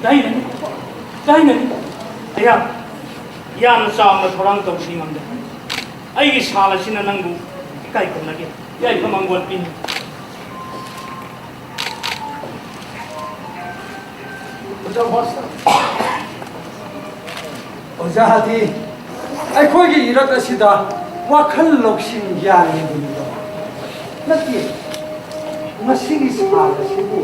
ꯇꯥꯏꯅꯅꯤ, ꯇꯥꯏꯅꯅꯤ꯫ ꯑꯩꯍꯥꯛ ꯌꯥꯝꯅ ꯆꯥꯎꯅ ꯊꯧꯔꯥꯡ ꯇꯧꯕꯗꯤ ꯉꯝꯗꯦ꯫ ꯑꯩꯒꯤ ꯁꯥꯜ ꯑꯁꯤꯅ ꯅꯪꯕꯨ ꯏꯀꯥꯏ ꯈꯨꯝꯅꯒꯦ, ꯌꯥꯏꯐ ꯃꯪꯒꯣꯜ ꯄꯤꯅꯤ꯫ ꯑꯣꯖꯥ ꯃꯥꯁꯇꯔ꯫ ꯑꯣꯖꯥꯗꯤ ꯑꯩꯈꯣꯏꯒꯤ ꯏꯔꯛ ꯑꯁꯤꯗ ꯋꯥꯈꯜ ꯂꯧꯁꯤꯡ ꯌꯥꯜꯂꯤꯕꯅꯤꯗꯣ꯫ ꯅꯠꯇꯦ, ꯃꯁꯤꯒꯤ ꯁꯥꯜ ꯑꯁꯤꯕꯨ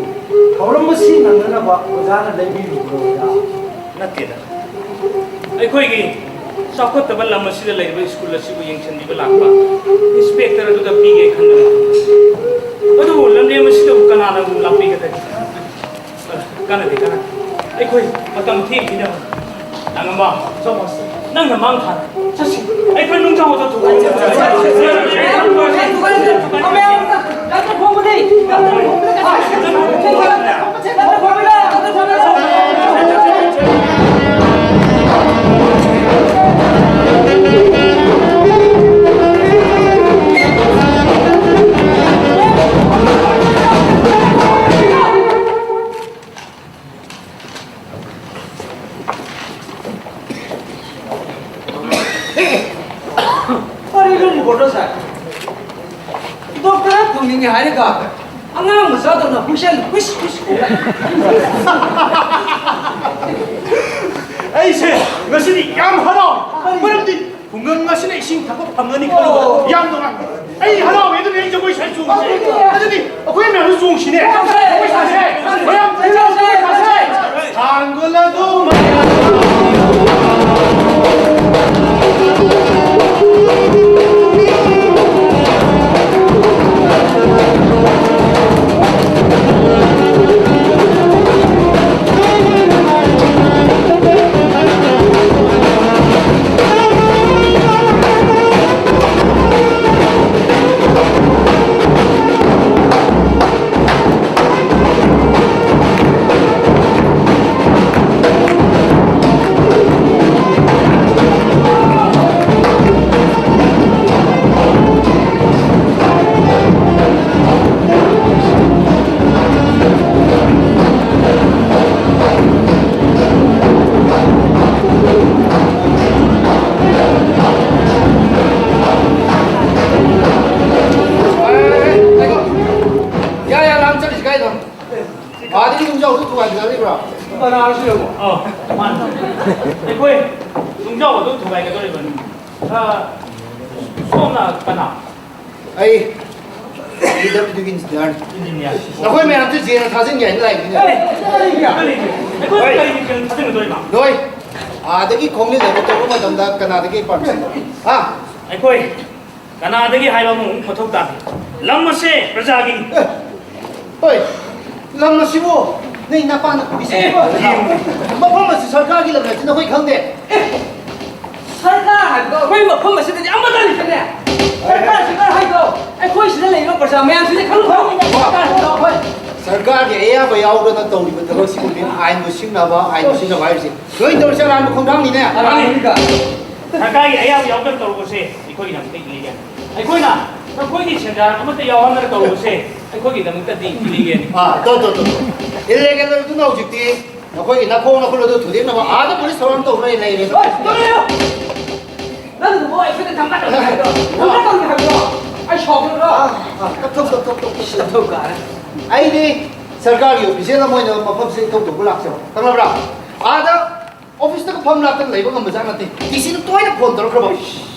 ꯊꯧꯔꯝ ꯑꯁꯤ ꯅꯪꯅꯅꯕ ꯑꯣꯖꯥꯅ ꯂꯩꯕꯤꯔꯤꯕ꯭ꯔꯣ, ꯑꯣꯖꯥ? ꯅꯠꯇꯦꯗ꯫ ꯑꯩꯈꯣꯏꯒꯤ ꯆꯥꯎꯈꯠꯇꯕ ꯂꯝ ꯑꯁꯤꯗ ꯂꯩꯔꯤꯕ ꯁ꯭ꯀꯨꯜ ꯑꯁꯤꯕꯨ ꯌꯦꯡꯁꯤꯟꯕꯤꯕ ꯂꯥꯛꯄ ꯏꯟꯁꯄꯦꯛꯇꯔ ꯑꯗꯨꯗ ꯄꯤꯒꯦ ꯈꯟꯕꯅꯤ꯫ ꯑꯗꯨꯕꯨ ꯂꯝꯂꯦꯟ ꯑꯁꯤꯗꯕꯨ ꯀꯅꯥꯅꯕꯨ ꯂꯥꯛꯄꯤꯒꯗꯒꯦ? ꯀꯥꯟꯅꯗꯦ, ꯀꯥꯟꯅꯗꯦ꯫ ꯑꯩꯈꯣꯏ ꯃꯇꯝ ꯊꯦꯡꯈꯤꯅꯕ꯫ ꯂꯥꯡꯉꯝꯕ, ꯅꯪꯅ ꯃꯥꯡ ꯊꯥꯔꯦ꯫ ꯆꯠꯁꯤ꯫ ꯑꯩꯈꯣꯏ ꯅꯨꯡꯖꯥꯎ ꯑꯗꯨ ꯊꯨꯒꯥꯏ꯫ ꯀꯔꯤꯅꯣ ꯔꯤꯄꯣꯔꯇꯔ ꯁꯥꯍꯦꯕ? ꯗꯣꯛꯇꯔ ꯐꯪꯅꯤꯡꯉꯦ ꯍꯥꯏꯔꯒ ꯑꯉꯥꯡ ꯃꯆꯥꯗꯧꯅ ꯍꯨꯏꯁꯦꯜ ꯍꯨꯏꯁ ꯍꯨꯏꯁ ꯈꯣꯡꯂꯛꯏ꯫ ꯑꯩꯁꯦ ꯉꯁꯤꯗꯤ ꯌꯥꯝ ꯍꯔꯥꯎ, ꯃꯔꯝꯗꯤ ꯈꯨꯡꯒꯪ ꯑꯁꯤꯅ ꯏꯁꯤꯡ ꯊꯛꯄ ꯐꯪꯒꯅꯤ ꯈꯜꯂꯨꯕꯗ ꯌꯥꯝ ꯅꯨꯡꯉꯥꯏ꯫ ꯑꯩ ꯍꯔꯥꯎꯋꯦ, ꯑꯗꯨꯅ ꯑꯩ ꯖꯒꯣꯏ ꯁꯥꯏ ꯆꯣꯡꯁꯦ꯫ ꯑꯗꯨꯗꯤ ꯑꯩꯈꯣꯏ ꯃꯌꯥꯝꯁꯨ ꯆꯣꯡꯁꯤꯅꯦ꯫ ꯖꯒꯣꯏ ꯁꯥꯁꯦ꯫ ꯃꯌꯥꯝ ꯖꯒꯣꯏ ꯁꯥꯁꯦ꯫ ꯊꯥꯡꯒꯣꯜ ꯑꯗꯨ ꯃꯌꯥꯝ ꯀꯅꯥꯔꯁꯨ ꯌꯦꯡꯉꯣ꯫ ꯑꯧ, ꯃꯥꯅꯦ꯫ ꯑꯩꯈꯣꯏ ꯅꯨꯡꯖꯥꯎ ꯑꯗꯨꯝ ꯊꯨꯒꯥꯏꯒꯗꯧꯔꯤꯕꯅꯤ꯫ ꯑ, ꯁꯣꯝꯅ ꯀꯅꯥ? ꯑꯩ ꯄꯤ ꯗꯕ꯭ꯂꯤꯎ ꯗꯤꯒꯤ ꯏꯟꯖꯤꯅꯤꯌꯥꯔꯅꯤ꯫ ꯏꯟꯖꯤꯅꯤꯌꯥꯔ꯫ ꯅꯈꯣꯏ ꯃꯌꯥꯝꯁꯨ ꯖꯦꯅ ꯊꯥꯖꯤꯟꯒꯦ ꯍꯥꯏꯅ ꯂꯥꯛꯏꯅꯤꯅꯦ꯫ ꯑꯦ, ꯀꯔꯤꯒꯤ? ꯀꯔꯤꯒꯤ? ꯑꯩꯈꯣꯏ ꯍꯣꯏ꯫ ꯀꯔꯤꯒꯤ ꯖꯦꯜ ꯊꯥꯖꯤꯟꯒꯗꯧꯔꯤꯕ? ꯅꯣꯏ ꯑꯥꯗꯒꯤ ꯈꯣꯡꯂꯤꯗ ꯇꯧꯕ ꯃꯇꯝꯗ ꯀꯅꯥꯗꯒꯤ ꯄꯥꯔꯃꯤꯁꯟ ꯂꯧꯏ? ꯍꯥ? ꯑꯩꯈꯣꯏ ꯀꯅꯥꯗꯒꯤ ꯍꯥꯏꯕ ꯑꯃꯃꯨꯛ ꯃꯊꯧ ꯇꯥꯗꯦ꯫ ꯂꯝ ꯑꯁꯦ ꯄ꯭ꯔꯖꯥꯒꯤꯅꯤ꯫ ꯑꯦ, ꯍꯣꯏ, ꯂꯝ ꯑꯁꯤꯕꯨ ꯅꯣꯏ ꯅꯄꯥꯅ ꯄꯤꯕꯤꯁꯤꯕꯣ? ꯑꯦ, ꯃꯐꯝ ꯑꯁꯤ ꯁꯔꯀꯥꯔꯒꯤ ꯂꯝ ꯍꯥꯏꯁꯤ ꯅꯈꯣꯏ ꯈꯪꯗꯦ? ꯑꯦ, ꯁꯔꯀꯥꯔ ꯍꯥꯏꯕꯗꯣ ꯑꯩꯈꯣꯏ ꯃꯐꯝ ꯑꯁꯤꯗꯗꯤ ꯑꯃꯠꯇ ꯂꯩꯇꯦꯅꯦ꯫ ꯁꯔꯀꯥꯔ, ꯁꯔꯀꯥꯔ ꯍꯥꯏꯗꯣ ꯑꯩꯈꯣꯏ ꯁꯤꯗ ꯂꯩꯔꯤꯕ ꯄ꯭ꯔꯖꯥ ꯃꯌꯥꯝꯁꯤꯗꯤ ꯈꯪꯕ ꯁꯔꯀꯥꯔ ꯍꯥꯏꯕꯗꯣ꯫ ꯍꯣꯏ, ꯁꯔꯀꯥꯔꯒꯤ ꯑꯌꯥꯕ ꯌꯥꯎꯗꯅ ꯇꯧꯔꯤꯕ ꯊꯕꯛꯁꯤꯕꯨ ꯃꯤꯅ ꯑꯥꯏꯟꯕꯨ ꯁꯤꯡꯅꯕ, ꯑꯥꯏꯟꯕꯨ ꯁꯤꯡꯅꯕ ꯍꯥꯏꯕꯁꯤ ꯂꯣꯏ ꯇꯧꯔꯤꯁꯦ ꯑꯔꯥꯟꯕ ꯈꯣꯡꯊꯥꯡꯅꯤꯅꯦ꯫ ꯑꯔꯥꯟꯕꯅꯤꯗ꯫ ꯁꯔꯀꯥꯔꯒꯤ ꯑꯌꯥꯕ ꯌꯥꯎꯗꯅ ꯇꯧꯔꯨꯕꯁꯦ ꯑꯩꯈꯣꯏꯒꯤꯗꯃꯛꯇ ꯏꯂꯤꯒꯦꯜ꯫ ꯑꯩꯈꯣꯏꯅ ꯅꯈꯣꯏꯒꯤ ꯁꯦꯟꯖꯥ ꯑꯃꯠꯇ ꯌꯥꯎꯍꯟꯗꯅ ꯇꯧꯔꯨꯕꯁꯦ ꯑꯩꯈꯣꯏꯒꯤꯗꯃꯛꯇꯗꯤ ꯏꯂꯤꯒꯦꯜꯅꯤ꯫ ꯑꯥ, ꯇꯣ, ꯇꯣ, ꯇꯣ, ꯇꯣ꯫ ꯏꯂꯤꯒꯦꯜ ꯑꯣꯏꯕꯗꯨꯅ ꯍꯧꯖꯤꯛꯇꯤ ꯅꯈꯣꯏꯒꯤ ꯅꯈꯣꯡ ꯅꯈꯨꯠ ꯑꯗꯨ ꯊꯨꯗꯦꯛꯅꯕ ꯑꯥꯗ ꯄꯨꯂꯤꯁ ꯊꯧꯔꯥꯡ ꯇꯧꯗꯨꯅ ꯂꯩꯔꯦ꯫ ꯍꯣꯏ, ꯇꯧꯔꯦ꯫ ꯅꯪꯅꯕꯨ ꯑꯩꯈꯣꯏꯗ ꯙꯝꯀꯥ ꯇꯧꯒꯦ ꯍꯥꯏꯕ꯭ꯔꯣ? ꯙꯝꯀꯥ ꯇꯧꯒꯦ ꯍꯥꯏꯕ꯭ꯔꯣ? ꯑꯩ ꯁꯥꯎꯗ꯭ꯔꯣ? ꯑꯥ, ꯑꯥ, ꯇꯞ, ꯇꯞ, ꯇꯞ, ꯇꯞ, ꯇꯞ꯫ ꯇꯞꯊꯧ ꯀꯥꯔꯦ꯫ ꯑꯩꯗꯤ ꯁꯔꯀꯥꯔꯒꯤ ꯑꯣꯐꯤꯁꯤꯌꯦꯜ ꯑꯃ ꯑꯣꯏꯅ ꯃꯐꯝꯁꯤꯗ ꯏꯊꯧ ꯇꯧꯕ ꯂꯥꯛꯆꯕ, ꯈꯪꯂꯕ꯭ꯔꯥ? ꯑꯥꯗ ꯑꯣꯐꯤꯁꯇꯒ ꯐꯝ ꯂꯥꯛꯇꯅ ꯂꯩꯕ ꯉꯝꯕꯖꯥꯠ ꯅꯠꯇꯦ꯫ ꯗꯤ ꯁꯤꯗ ꯇꯣꯏꯅ ꯐꯣꯟ ꯇꯧꯔꯛꯈ꯭ꯔꯕ꯫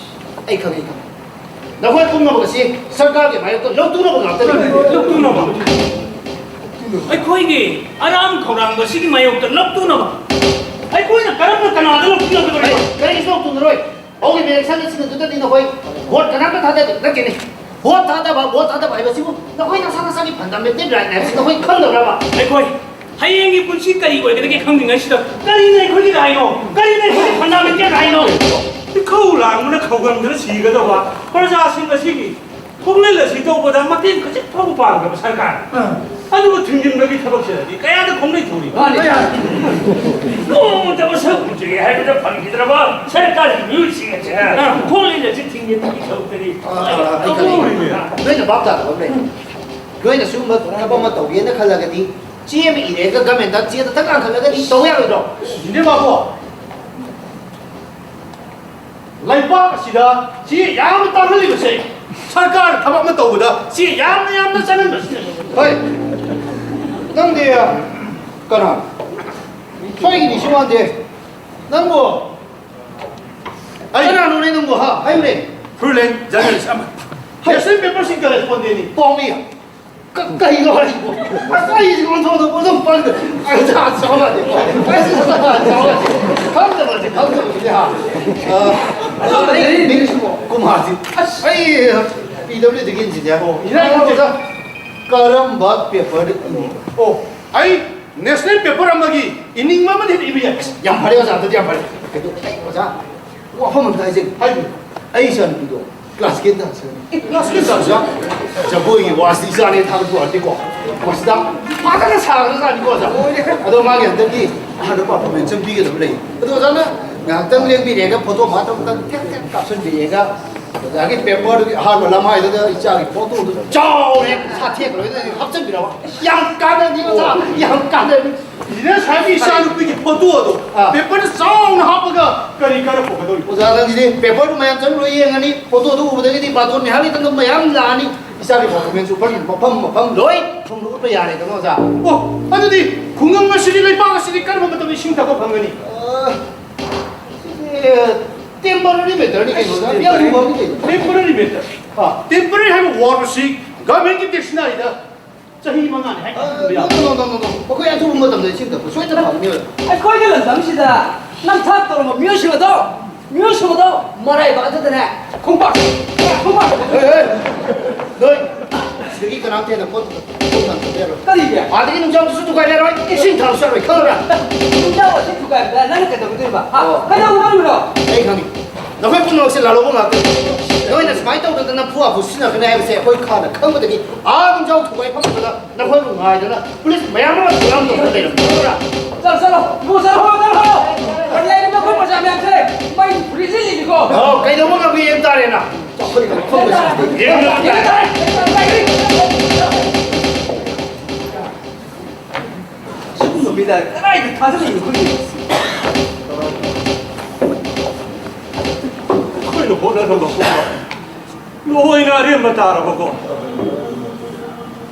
ꯑꯩ ꯈꯪꯉꯦ, ꯑꯩ ꯈꯪꯉꯦ꯫ ꯅꯈꯣꯏ ꯄꯨꯝꯅꯃꯛ ꯑꯁꯤ ꯁꯔꯀꯥꯔꯒꯤ ꯃꯥꯌꯣꯛꯇ ꯂꯧꯇꯨꯅꯕ ꯉꯥꯛꯇꯅꯤ꯫ ꯂꯧꯇꯨꯅꯕ? ꯑꯩꯈꯣꯏꯒꯤ ꯑꯔꯥꯝ ꯈꯧꯔꯥꯡꯕꯁꯤꯒꯤ ꯃꯥꯌꯣꯛꯇ ꯂꯧꯇꯨꯅꯕ? ꯑꯩꯈꯣꯏꯅ ꯀꯔꯝꯅ ꯀꯅꯥꯗ ꯂꯧꯇꯨꯅꯒꯗꯧꯔꯤꯕ? ꯀꯔꯤ-, ꯀꯔꯤꯒꯤꯁꯨ ꯂꯧꯇꯨꯅꯔꯣꯏ? ꯍꯧꯈꯤꯕ ꯏꯂꯦꯛꯁꯟ ꯑꯁꯤꯗꯨꯗꯗꯤ ꯅꯈꯣꯏ ꯚꯣꯠ ꯀꯅꯥꯝꯇ ꯊꯥꯗꯗꯦ, ꯅꯠꯇꯦꯅꯦ? ꯚꯣꯠ ꯊꯥꯗꯕ, ꯚꯣꯠ ꯊꯥꯗꯕ ꯍꯥꯏꯕꯁꯤꯕꯨ ꯅꯈꯣꯏ ꯅꯁꯥ ꯅꯁꯥꯒꯤ ꯐꯟꯗꯥꯃꯦꯟꯇꯦꯜ ꯔꯥꯏꯠ ꯍꯥꯏꯕꯁꯤ ꯅꯈꯣꯏ ꯈꯪꯗꯕ꯭ꯔꯕ? ꯑꯩꯈꯣꯏ ꯍꯌꯦꯡꯒꯤ ꯄꯨꯟꯁꯤ ꯀꯔꯤ ꯑꯣꯏꯒꯗꯒꯦ ꯈꯪꯗ꯭ꯔꯤꯉꯩꯁꯤꯗ ꯀꯔꯤꯅ ꯑꯩꯈꯣꯏꯒꯤ ꯔꯥꯏꯠꯅꯣ? ꯀꯔꯤꯅ ꯑꯩꯈꯣꯏꯒꯤ ꯐꯟꯗꯥꯃꯦꯟꯇꯦꯜ ꯔꯥꯏꯠꯅꯣ? ꯏꯈꯧ ꯂꯥꯡꯕꯅ ꯈꯧꯒꯪꯗꯅ ꯁꯤꯒꯗꯧꯕ ꯄ꯭ꯔꯖꯥꯁꯤꯡ ꯑꯁꯤꯒꯤ ꯈꯣꯡꯂꯦꯟ ꯑꯁꯤ ꯇꯧꯕꯗ ꯃꯇꯦꯡ ꯈꯖꯤꯛ ꯐꯥꯎꯕ ꯄꯥꯡꯗꯕ ꯁꯔꯀꯥꯔ꯫ ꯑꯥ꯫ ꯑꯗꯨꯕꯨ ꯊꯤꯡꯖꯤꯟꯕꯒꯤ ꯊꯕꯛꯁꯤꯗꯗꯤ ꯀꯌꯥꯗ ꯈꯣꯡꯂꯩ ꯊꯧꯔꯤꯕ? ꯃꯥꯅꯦ꯫ ꯅꯣꯡꯃꯇ ꯃꯁꯛ ꯎꯖꯒꯦ ꯍꯥꯏꯕꯗ ꯐꯪꯈꯤꯗ꯭ꯔꯕ ꯁꯔꯀꯥꯔꯒꯤ ꯃꯤꯑꯣꯏꯁꯤꯡ ꯑꯁꯤꯅ ꯑꯥ꯫ ꯈꯣꯡꯂꯦꯟ ꯑꯁꯤ ꯊꯤꯡꯖꯤꯟꯕꯒꯤ ꯊꯕꯛꯇꯗꯤ ꯑꯥ, ꯑꯥ, ꯑꯥ, ꯑꯩ ꯈꯪꯉꯦ꯫ ꯇꯧꯔꯤꯕ꯭ꯔꯥ? ꯅꯣꯏꯅ ꯚꯥꯞ ꯇꯥꯗꯕ ꯑꯃ ꯂꯩ꯫ ꯅꯣꯏꯅ ꯁꯤꯒꯨꯝꯕ ꯊꯕꯛ ꯑꯃ ꯇꯧꯒꯦꯅ ꯈꯜꯂꯒꯗꯤ ꯆꯦ ꯑꯃ ꯏꯔꯦꯒ ꯒꯃꯦꯟꯗ ꯆꯦꯗ ꯊꯛ ꯂꯥꯡꯈꯠꯂꯒꯗꯤ ꯇꯧ ꯌꯥꯔꯣꯏꯗ꯭ꯔꯣ? ꯏꯅꯦ ꯕꯥꯕꯨ, ꯂꯩꯕꯥꯛ ꯑꯁꯤꯗ ꯆꯦ ꯌꯥꯝꯅ ꯇꯥꯡꯍꯜꯂꯤꯕꯁꯦ ꯁꯔꯀꯥꯔ ꯊꯕꯛ ꯑꯃ ꯇꯧꯕꯗ ꯆꯦ ꯌꯥꯝꯅ ꯌꯥꯝꯅ ꯆꯪꯍꯟꯕꯁꯤꯅꯅꯤ꯫ ꯍꯣꯏ, ꯅꯪꯗꯤ ꯀꯅꯥ? ꯁꯣꯏꯒꯤꯅꯤ ꯁꯤ ꯋꯥꯟꯗꯦ꯫ ꯅꯪꯕꯨ ꯑꯩ ꯀꯅꯥꯅꯣꯅꯦ ꯅꯪꯕꯨ, ꯍꯥ? ꯍꯥꯏꯌꯨꯅꯦ꯫ Freelance journalist ꯑꯃ꯫ ꯍꯩ꯫ Question paper ꯁꯤꯡ correspondent ꯅꯤ꯫ ꯄꯥꯎꯃꯤ꯫ ꯀ-, ꯀꯩꯅꯣ ꯍꯥꯏꯁꯤꯕꯣ? ꯑꯁ, ꯑꯩꯁꯤ ꯑꯣꯟꯊꯣꯛꯅ ꯑꯗꯨꯝ ꯄꯪꯗ꯫ ꯑꯩ ꯆꯥ ꯆꯥꯎ ꯌꯥꯗꯦ꯫ ꯑꯩꯁꯨ ꯆꯥ ꯆꯥꯎ ꯌꯥꯗꯦ꯫ ꯈꯪꯗꯕꯁꯦ, ꯈꯪꯗꯕꯁꯤꯗꯤ ꯍꯥ꯫ ꯑ, ꯑꯗꯣ ꯑꯩ ꯃꯤꯡꯁꯤꯕꯣ? ꯀꯨꯃꯥꯔꯖꯤꯠ꯫ ꯑꯁ, ꯑꯩ P W D ꯒꯤ engineer꯫ ꯑꯣ, engineer꯫ ꯑꯣꯖꯥ, ꯀꯔꯝꯕ paper ꯗ ꯏꯅꯤ? ꯑꯣ, ꯑꯩ national paper ꯑꯃꯒꯤ ꯏꯅꯤꯡꯕ ꯑꯃꯗꯤ ꯍꯦꯛꯇ ꯏꯕ ꯌꯥꯏ꯫ ꯑꯁ, ꯌꯥꯝ ꯐꯔꯦ ꯑꯣꯖꯥ, ꯑꯗꯨꯗꯤ ꯌꯥꯝ ꯐꯔꯦ꯫ ꯑꯗꯣ ꯑꯩ ꯑꯣꯖꯥ, ꯋꯥꯐꯝ ꯑꯝꯇ ꯍꯥꯏꯖꯒꯦ꯫ ꯍꯥꯏꯕꯤꯌꯨ꯫ ꯑꯩ ꯏꯆꯥꯅꯨꯄꯤꯗꯣ classical dancer ꯅꯤ꯫ ꯑꯦ, classical dancer? ꯑꯣꯖꯥ, ꯖꯒꯣꯏꯒꯤ ꯋꯥꯁꯤꯗꯤ ꯏꯆꯥꯅꯦ ꯊꯥꯒꯠꯄ ꯋꯥꯅꯤꯀꯣ꯫ ꯃꯁꯤꯗ ꯐꯖꯅ ꯁꯥꯈ꯭ꯔꯖꯥꯠꯅꯤꯀꯣ ꯑꯣꯖꯥ꯫ ꯑꯗꯣ ꯃꯥꯒꯤ ꯍꯟꯗꯛꯀꯤ ꯑꯍꯥꯟꯕ performance ꯑꯃ ꯄꯤꯒꯗꯕ ꯂꯩ꯫ ꯑꯗꯣ ꯑꯣꯖꯥꯅ ꯉꯥꯏꯍꯥꯛꯇꯪ ꯂꯦꯡꯕꯤꯔꯦꯒ, photo ꯃꯥ ꯇꯧꯕꯗ ꯊꯦꯛ ꯊꯦꯛ ꯀꯥꯞꯁꯤꯟꯕꯤꯔꯦꯒ, ꯑꯣꯖꯥꯒꯤ paper ꯗꯨꯒꯤ ꯑꯍꯥꯟꯕ ꯂꯃꯥꯏꯗꯨꯗ ꯏꯆꯥꯒꯤ photo ꯗꯨ ꯆꯥꯎꯔꯦ, ꯁꯥꯊꯦꯛ ꯂꯣꯏꯅ ꯍꯥꯞꯆꯤꯟꯕꯤꯔꯕ꯫ ꯌꯥꯝ ꯀꯥꯟꯅꯅꯤ ꯑꯣꯖꯥ, ꯌꯥꯝ ꯀꯥꯟꯅꯅꯤ꯫ Engineer ꯁꯥꯍꯦꯕꯀꯤ ꯏꯆꯥꯅꯨꯄꯤꯒꯤ photo ꯑꯗꯣ ꯑꯥ꯫ Paper ꯗ ꯆꯥꯎꯅ ꯍꯥꯞꯄꯒ ꯀꯔꯤ ꯀꯥꯟꯅꯕ ꯐꯪꯒꯗꯧꯔꯤꯕ? ꯑꯣꯖꯥ, ꯅꯪꯒꯤꯗꯤ paper ꯗꯨ ꯃꯌꯥꯝ ꯆꯪ ꯂꯣꯏ ꯌꯦꯡꯉꯅꯤ, photo ꯗꯨ ꯎꯕꯗꯒꯤꯗꯤ ꯕꯥꯇꯣꯟ ꯃꯤꯍꯥꯠ ꯂꯩꯇꯪꯗ ꯃꯌꯥꯝ ꯂꯥꯛꯑꯅꯤ, ꯏꯆꯥꯒꯤ performance ꯁꯨ ꯐꯖꯅ ꯃꯐꯝ ꯃꯐꯝ ꯂꯣꯏ ꯊꯨꯡꯅ ꯎꯠꯄ ꯌꯥꯔꯦꯗꯅ ꯑꯣꯖꯥ꯫ ꯑꯣ, ꯑꯗꯨꯗꯤ ꯈꯨꯡꯒꯪ ꯑꯁꯤꯗꯤ, ꯂꯩꯄꯥꯛ ꯑꯁꯤꯗꯤ ꯀꯔꯝꯕ ꯃꯇꯝꯗ ꯏꯁꯤꯡ ꯊꯛꯄ ꯐꯪꯒꯅꯤ? ꯑ, ꯁꯤꯗꯤ temporary matter ꯅꯤ ꯀꯩꯅꯣ ꯑꯣꯖꯥ, ꯌꯥꯝ ꯂꯨꯕ ꯅꯠꯇꯦ ꯀꯩꯅꯣ꯫ Temporary matter꯫ ꯑꯥ꯫ Temporary ꯍꯥꯏꯕ word ꯑꯁꯤ government ꯀꯤ dictionary ꯗ ꯆꯍꯤ ꯃꯉꯥꯅꯤ ꯍꯥꯏ ꯑ, ꯊꯝꯕ ꯌꯥꯕ꯫ No, no, no, no, no, no. ꯃꯈꯣꯏ ꯑꯊꯨꯕ ꯃꯇꯝꯗ ꯏꯁꯤꯡ ꯊꯛꯄ ꯁꯣꯏꯗꯅ ꯐꯪꯒꯅꯤ ꯑꯣꯖꯥ꯫ ꯑꯩꯈꯣꯏꯒꯤ ꯂꯝꯗꯝꯁꯤꯗ ꯅꯝꯊꯥꯛ ꯇꯧꯔꯝꯕ ꯃꯤꯑꯣꯏꯁꯤꯡ ꯑꯗꯣ, ꯃꯤꯑꯣꯏꯁꯤꯡ ꯑꯗꯣ ꯃꯔꯥꯏꯕꯛ ꯑꯗꯨꯗꯅꯦ ꯈꯣꯡꯄꯥꯛ, ꯈꯣꯡꯄꯥꯛ꯫ ꯍꯦ, ꯍꯦ, ꯅꯣꯏ ꯁꯤꯗꯒꯤ ꯀꯅꯥꯝꯇ ꯍꯦꯟꯅ ꯄꯣꯠ ꯄꯣꯠ ꯊꯥꯡ ꯆꯠꯄ ꯌꯥꯔꯣꯏ꯫ ꯀꯔꯤꯒꯤ? ꯑꯥꯗꯒꯤ ꯅꯨꯡꯖꯥꯎꯗꯨꯁꯨ ꯊꯨꯒꯥꯏꯔꯔꯣꯏ, ꯏꯁꯤꯡ ꯊꯥꯡꯁꯨ ꯌꯥꯔꯣꯏ, ꯈꯪꯉꯕ꯭ꯔꯥ? ꯅꯨꯡꯖꯥꯎ ꯑꯁꯤ ꯊꯨꯒꯥꯏꯕꯗ ꯅꯪꯅ ꯀꯩꯗꯧꯒꯗꯣꯏꯕ? ꯍꯥ? ꯑꯣ꯫ ꯀꯩꯗꯧꯒꯗꯧꯔꯤꯕꯅꯣ? ꯑꯩ ꯈꯪꯉꯤ꯫ ꯅꯈꯣꯏ ꯄꯨꯝꯅꯃꯛꯁꯦ ꯂꯥꯜꯍꯧꯕ ꯉꯥꯛꯇꯅꯤ꯫ ꯅꯣꯏꯅ ꯁꯨꯃꯥꯏꯅ ꯇꯧꯗꯅ ꯅꯐꯨ ꯍꯥꯐꯨ ꯁꯤꯖꯤꯟꯅꯒꯅꯤ ꯍꯥꯏꯕꯁꯦ ꯑꯩꯈꯣꯏ ꯈꯥꯅ ꯈꯪꯕꯗꯒꯤ ꯑꯥ ꯅꯨꯡꯖꯥꯎ ꯊꯨꯒꯥꯏ ꯐꯝꯕꯗ ꯅꯈꯣꯏꯕꯨ ꯉꯥꯏꯗꯅ ꯄꯨꯂꯤꯁ ꯃꯌꯥꯝ ꯑꯃ ꯊꯧꯔꯥꯡ ꯇꯧꯗꯨꯅ ꯂꯩꯔꯝꯕꯅꯤ꯫ ꯈꯪꯕ꯭ꯔꯥ? ꯆꯠꯂꯣ, ꯆꯠꯂꯣ, ꯏꯕꯨꯡꯉꯣ, ꯆꯠꯂꯣ, ꯆꯠꯂꯣ꯫ ꯀꯔꯤ ꯍꯥꯏꯔꯤꯕ ꯑꯩꯈꯣꯏ ꯄ꯭ꯔꯖꯥ ꯃꯌꯥꯝꯁꯦ? ꯃꯩ ꯐꯨꯔꯤꯠ ꯂꯤꯠꯂꯤꯅꯤꯀꯣ꯫ ꯑꯣ, ꯀꯩꯗꯧꯕ ꯉꯝꯃꯤ ꯌꯦꯡ ꯇꯥꯔꯦꯅ꯫ ꯆꯥꯎꯈꯠꯂꯤꯕ ꯃꯐꯝ ꯑꯁꯤꯗ꯫ ꯌꯦꯡꯕ ꯉꯝ ꯇꯥꯔꯦ꯫ ꯁꯤꯒꯨꯝꯕ ꯃꯤꯗ ꯀꯗꯥꯏꯗ ꯊꯥꯖꯜꯂꯤꯅꯣ ꯑꯩꯈꯣꯏꯒꯤ? ꯑꯩꯈꯣꯏꯅ ꯍꯣꯠꯅꯔꯝꯕ ꯄꯨꯝꯕ ꯂꯣꯏꯅ ꯑꯔꯦꯝꯕ ꯇꯥꯔꯕꯀꯣ꯫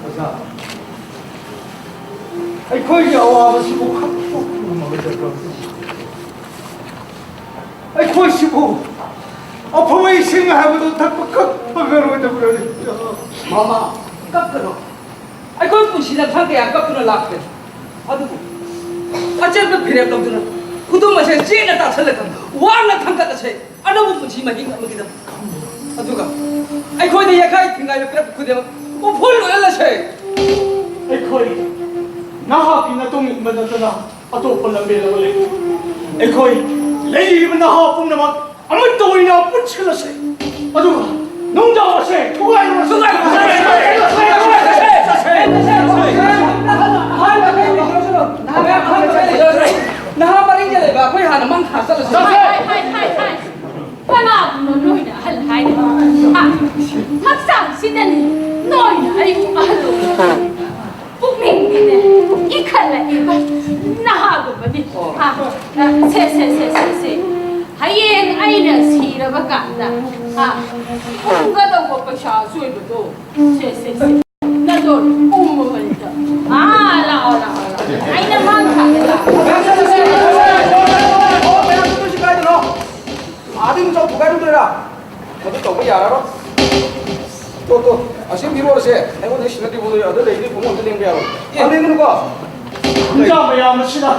ꯑꯣꯖꯥ, ꯑꯩꯈꯣꯏꯒꯤ ꯑꯋꯥꯕꯁꯤꯕꯨ ꯈꯪꯕ ꯉꯝꯃꯒꯗꯤ ꯁꯤꯕꯨ ꯑꯐꯕ ꯏꯁꯤꯡ ꯍꯥꯏꯕꯗꯨ ꯊꯛꯄ ꯈꯛ ꯐꯪꯉꯔꯣꯏꯗꯕ꯭ꯔꯅꯦ? ꯃꯃꯥ, ꯀꯞꯀꯅꯣ꯫ ꯑꯩꯈꯣꯏ ꯄꯨꯟꯁꯤꯗ ꯈꯔ ꯀꯌꯥ ꯀꯞꯇꯨꯅ ꯂꯥꯛꯈ꯭ꯔꯦ꯫ ꯑꯗꯨꯕꯨ ꯑꯆꯦꯠꯄ ꯐꯤꯔꯦꯞ ꯂꯧꯗꯨꯅ ꯈꯨꯗꯨꯝ ꯑꯁꯦ ꯆꯦꯠꯅ ꯇꯥꯁꯜꯂꯒ ꯋꯥꯅ ꯊꯥꯡꯒꯠꯂꯁꯦ꯫ ꯑꯅꯧꯕ ꯄꯨꯟꯁꯤ ꯃꯍꯤꯡ ꯑꯃꯒꯤꯗꯃꯛ꯫ ꯑꯗꯨꯒ ꯑꯩꯈꯣꯏꯗ ꯌꯥꯈꯥꯏ ꯊꯤꯡꯒꯥꯏꯕ ꯄꯤꯔꯛꯄ ꯈꯨꯗꯤꯡꯃꯛ ꯎꯐꯨꯜ ꯑꯣꯏꯍꯜꯂꯁꯦ꯫ ꯑꯩꯈꯣꯏ ꯅꯍꯥꯛꯀꯤ ꯅꯇꯨꯡ ꯏꯟꯕ ꯅꯠꯇꯅ ꯑꯇꯣꯞꯄ ꯂꯝꯕꯦꯜ ꯑꯃ ꯂꯩꯇꯦ꯫ ꯑꯩꯈꯣꯏ ꯂꯩꯔꯤꯕ ꯅꯍꯥ ꯄꯨꯝꯅꯃꯛ ꯑꯃꯠꯇ ꯑꯣꯏꯅ ꯄꯨꯟꯁꯤꯜꯂꯁꯦ꯫ ꯑꯗꯨꯒ ꯅꯨꯡꯖꯥꯎ ꯑꯁꯦ ꯊꯨꯒꯥꯏꯔꯨꯔꯁꯤ꯫ ꯅꯍꯥ ꯃꯔꯤꯒ ꯂꯩꯕ ꯑꯩꯈꯣꯏ ꯍꯥꯟꯅ ꯃꯥꯡ ꯊꯥ ꯆꯠꯂꯁꯤ꯫ ꯆꯠꯁꯦ꯫ ꯍꯥꯏ, ꯍꯥꯏ, ꯍꯥꯏ, ꯍꯥꯏ꯫ ꯀꯅꯥꯕꯨꯅꯣ ꯅꯣꯏꯅ ꯑꯍꯜ ꯍꯥꯏꯔꯤꯕ? ꯍꯥ? ꯍꯛꯆꯥꯡꯁꯤꯗꯅꯤ ꯅꯣꯏꯅ ꯑꯩꯕꯨ ꯑꯍꯜ ꯑꯣꯏꯔꯤꯕ꯫ ꯄꯨꯛꯅꯤꯡꯗꯤꯅꯦ ꯏꯈꯠꯂꯛꯏꯕ ꯅꯍꯥꯒꯨꯝꯕꯅꯤ꯫ ꯑꯣ꯫ ꯍꯥ? ꯁꯦ, ꯁꯦ, ꯁꯦ, ꯁꯦ, ꯁꯦ꯫ ꯍꯌꯦꯡ ꯑꯩꯅ ꯁꯤꯔꯕ ꯀꯥꯟꯗ, ꯍꯥ? ꯐꯪꯒꯗꯧꯕ ꯄꯩꯁꯥ ꯑꯆꯣꯏꯕꯗꯣ꯫ ꯁꯦ, ꯁꯦ, ꯁꯦ꯫ ꯅꯗꯣ ꯎꯃ ꯃꯩꯗ꯫ ꯑꯥ, ꯂꯥꯛꯑꯣ, ꯂꯥꯛꯑꯣ, ꯂꯥꯛꯑꯣ꯫ ꯑꯩꯅ ꯃꯥꯡ ꯊꯥꯒꯦ, ꯂꯥꯛꯑꯣ꯫ ꯃꯌꯥꯝ ꯆꯠꯇꯣꯏꯁꯤ ꯀꯥꯏꯗꯅꯣ? ꯑꯥꯗ ꯌꯨꯝ ꯆꯥꯎ ꯊꯨꯒꯥꯏꯔꯨꯗꯣꯏꯔꯥ? ꯃꯗꯨ ꯇꯧꯕ ꯌꯥꯔꯔꯣꯏ꯫ ꯇꯣ, ꯇꯣ, ꯑꯁꯤ ꯃꯤꯔꯣꯜꯁꯦ ꯑꯩꯉꯣꯟꯗ ꯁꯤꯟꯅꯗ꯭ꯔꯤꯕ ꯑꯗꯨ ꯂꯩꯔꯗꯤ ꯐꯃꯨꯡꯗ ꯂꯦꯡꯕ ꯌꯥꯔꯣꯏ꯫ ꯑꯦ, ꯂꯦꯡꯒꯅꯨꯀꯣ꯫ ꯅꯨꯡꯖꯥ ꯃꯌꯥꯝ ꯑꯁꯤꯅ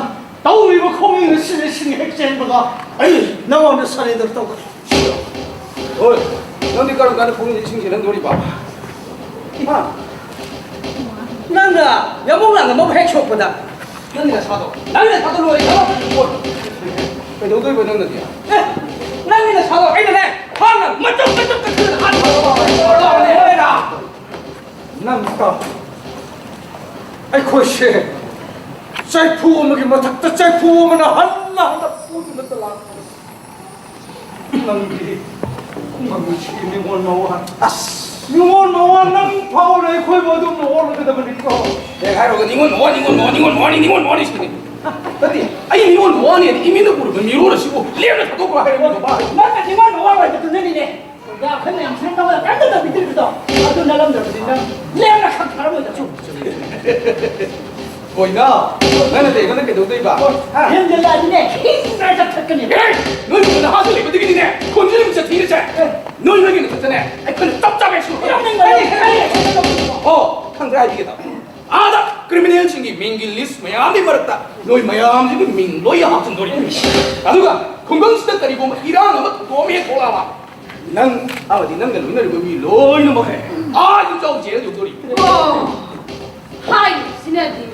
ꯇꯧꯔꯤꯕ ꯈꯣꯡꯅꯤꯡ ꯑꯁꯤꯗ ꯏꯁꯤꯡ ꯍꯦꯛ ꯆꯦꯟꯕꯒ ꯑꯩ ꯅꯉꯣꯟꯗ surrender ꯇꯧꯒꯅꯤ꯫ ꯍꯣꯏ, ꯅꯪꯗꯤ ꯀꯔꯝ ꯀꯥꯟꯗ ꯈꯣꯡꯅꯤꯡ ꯏꯁꯤꯡ ꯆꯦꯜꯍꯟꯗꯣꯔꯤꯕ? ꯏꯃꯥ, ꯅꯪꯅ ꯌꯥꯃꯨꯡ ꯂꯥꯡ ꯑꯃꯕꯨ ꯍꯦꯛ ꯁꯣꯛꯄꯗ ꯅꯪꯒꯤ ꯅꯁꯥꯗꯣ, ꯅꯪꯒꯤ ꯅꯁꯥꯗꯣ ꯂꯣꯏꯔꯦ, ꯊꯕꯛ ꯄꯣꯠ꯫ ꯀꯩꯗꯧꯗꯣꯏꯕ ꯅꯪꯅꯗꯤ? ꯑꯦ, ꯅꯪꯒꯤ ꯅꯁꯥꯗꯣ ꯑꯩꯅꯅꯦ, ꯈ꯭ꯋꯥꯡꯅ ꯃꯇꯨꯝ ꯃꯇꯨꯝ ꯀꯛꯊꯠꯂꯒ ꯍꯥꯠꯇꯣꯛꯑꯗꯕꯅꯦ, ꯍꯥꯏꯔ? ꯅꯪ ꯇꯥꯎ꯫ ꯑꯩꯈꯣꯏꯁꯦ ꯆꯩꯐꯨ ꯑꯃꯒꯤ ꯃꯊꯛꯇ ꯆꯩꯐꯨ ꯑꯃꯅ ꯍꯟꯅ ꯍꯟꯅ ꯐꯨꯗꯨꯅꯇ ꯂꯥꯛꯄꯅꯤ꯫ ꯅꯪꯗꯤ, ꯅꯪꯗꯤ ꯁꯤ ꯅꯤꯉꯣꯜ ꯃꯋꯥ꯫ ꯑꯁ! ꯅꯤꯉꯣꯜ ꯃꯋꯥ ꯅꯪ ꯐꯥꯎꯔꯦ, ꯑꯩꯈꯣꯏꯕꯨ ꯑꯗꯨꯝꯅ ꯑꯣꯠꯂꯒꯗꯕꯅꯤꯀꯣ꯫ ꯍꯦꯛ ꯍꯥꯏꯔꯨꯔꯒ ꯅꯤꯉꯣꯜ ꯃꯋꯥ, ꯅꯤꯉꯣꯜ ꯃꯋꯥ, ꯅꯤꯉꯣꯜ ꯃꯋꯥꯅꯤ, ꯅꯤꯉꯣꯜ ꯃꯋꯥꯅꯤ ꯁꯤꯅꯤ꯫ ꯅꯠꯇꯦ, ꯑꯩ ꯅꯤꯉꯣꯜ ꯃꯋꯥꯅꯤ, ꯏꯃꯤꯠꯅ ꯎꯔꯕ ꯃꯤꯔꯣꯜ ꯑꯁꯤꯕꯨ ꯂꯦꯝꯅ ꯊꯥꯗꯣꯛꯈ꯭ꯔꯣ ꯍꯥꯏꯕꯅꯤ, ꯕꯕꯥ꯫ ꯅꯪꯅ ꯅꯤꯉꯣꯜ ꯃꯋꯥ ꯑꯣꯏꯕꯗꯨꯅꯅꯤꯅꯦ꯫ ꯌꯥꯈꯜ ꯃꯌꯥꯝꯁꯤꯅ ꯅꯪꯉꯣꯟꯗ ꯀꯔꯤꯝꯇ ꯇꯧꯕꯤꯗ꯭ꯔꯤꯕꯗꯣ, ꯑꯗꯨ ꯅꯠꯂꯝꯗ꯭ꯔꯕꯗꯤ ꯅꯪ ꯂꯦꯝꯅ ꯈꯛ ꯊꯥꯔꯝꯃꯣꯏꯗ꯫ ꯀꯣꯏꯅ, ꯅꯪꯅ ꯂꯩꯕꯅ ꯀꯩꯗꯧꯗꯣꯏꯕ? ꯍꯣꯏ, ꯍꯥ? ꯍꯦꯟꯖꯜꯂꯛꯑꯗꯤꯅꯦ, ꯈꯤꯡ ꯀꯗꯥꯏ ꯆꯠꯊꯠꯀꯅꯤ? ꯑꯦ! ꯅꯣꯏ ꯅꯍꯥꯁꯨ ꯂꯩꯕꯗꯒꯤꯗꯤꯅꯦ, ꯈꯨꯟꯁꯤꯗ ꯑꯗꯨꯝ ꯆꯠꯊꯤꯔꯁꯦ꯫ ꯑꯦ! ꯅꯣꯏ ꯅꯣꯏꯒꯤ ꯅꯊꯛꯇꯅꯦ, ꯑꯩꯈꯣꯏꯅ ꯆꯞ ꯆꯥꯕ action ꯂꯧꯒꯦ꯫ ꯑꯩ, ꯑꯩ, ꯑꯩ, ꯑꯩ, ꯑꯩ, ꯑꯣ, ꯈꯪꯗ꯭ꯔꯦ ꯍꯥꯏꯕꯤꯒꯦ ꯇꯧ꯫ ꯑꯥꯗ criminalꯁꯤꯡꯒꯤ ꯃꯤꯡꯒꯤ list ꯃꯌꯥꯝꯒꯤ ꯃꯔꯛꯇ ꯅꯣꯏ ꯃꯌꯥꯝꯁꯤꯒꯤ ꯃꯤꯡ ꯂꯣꯏ ꯍꯥꯞꯆꯤꯟꯗꯣꯔꯤ꯫ ꯑꯗꯨꯒ ꯈꯨꯡꯒꯪꯁꯤꯗ ꯀꯔꯤꯒꯨꯝꯕ ꯏꯔꯥꯡ ꯑꯃ ꯊꯣꯛꯑꯝꯃꯦ ꯊꯣꯛꯂꯛꯑꯕ, ꯅꯪ ꯑꯃꯗꯤ ꯅꯪꯒ ꯂꯣꯏꯅꯔꯤꯕ ꯃꯤ ꯂꯣꯏꯅꯃꯛ ꯑꯥ ꯌꯨꯝꯖꯥꯎ ꯖꯦꯜ ꯌꯧꯗꯣꯔꯤ꯫ ꯑꯣ, ꯍꯥꯏꯔꯤꯁꯤꯅꯗꯤ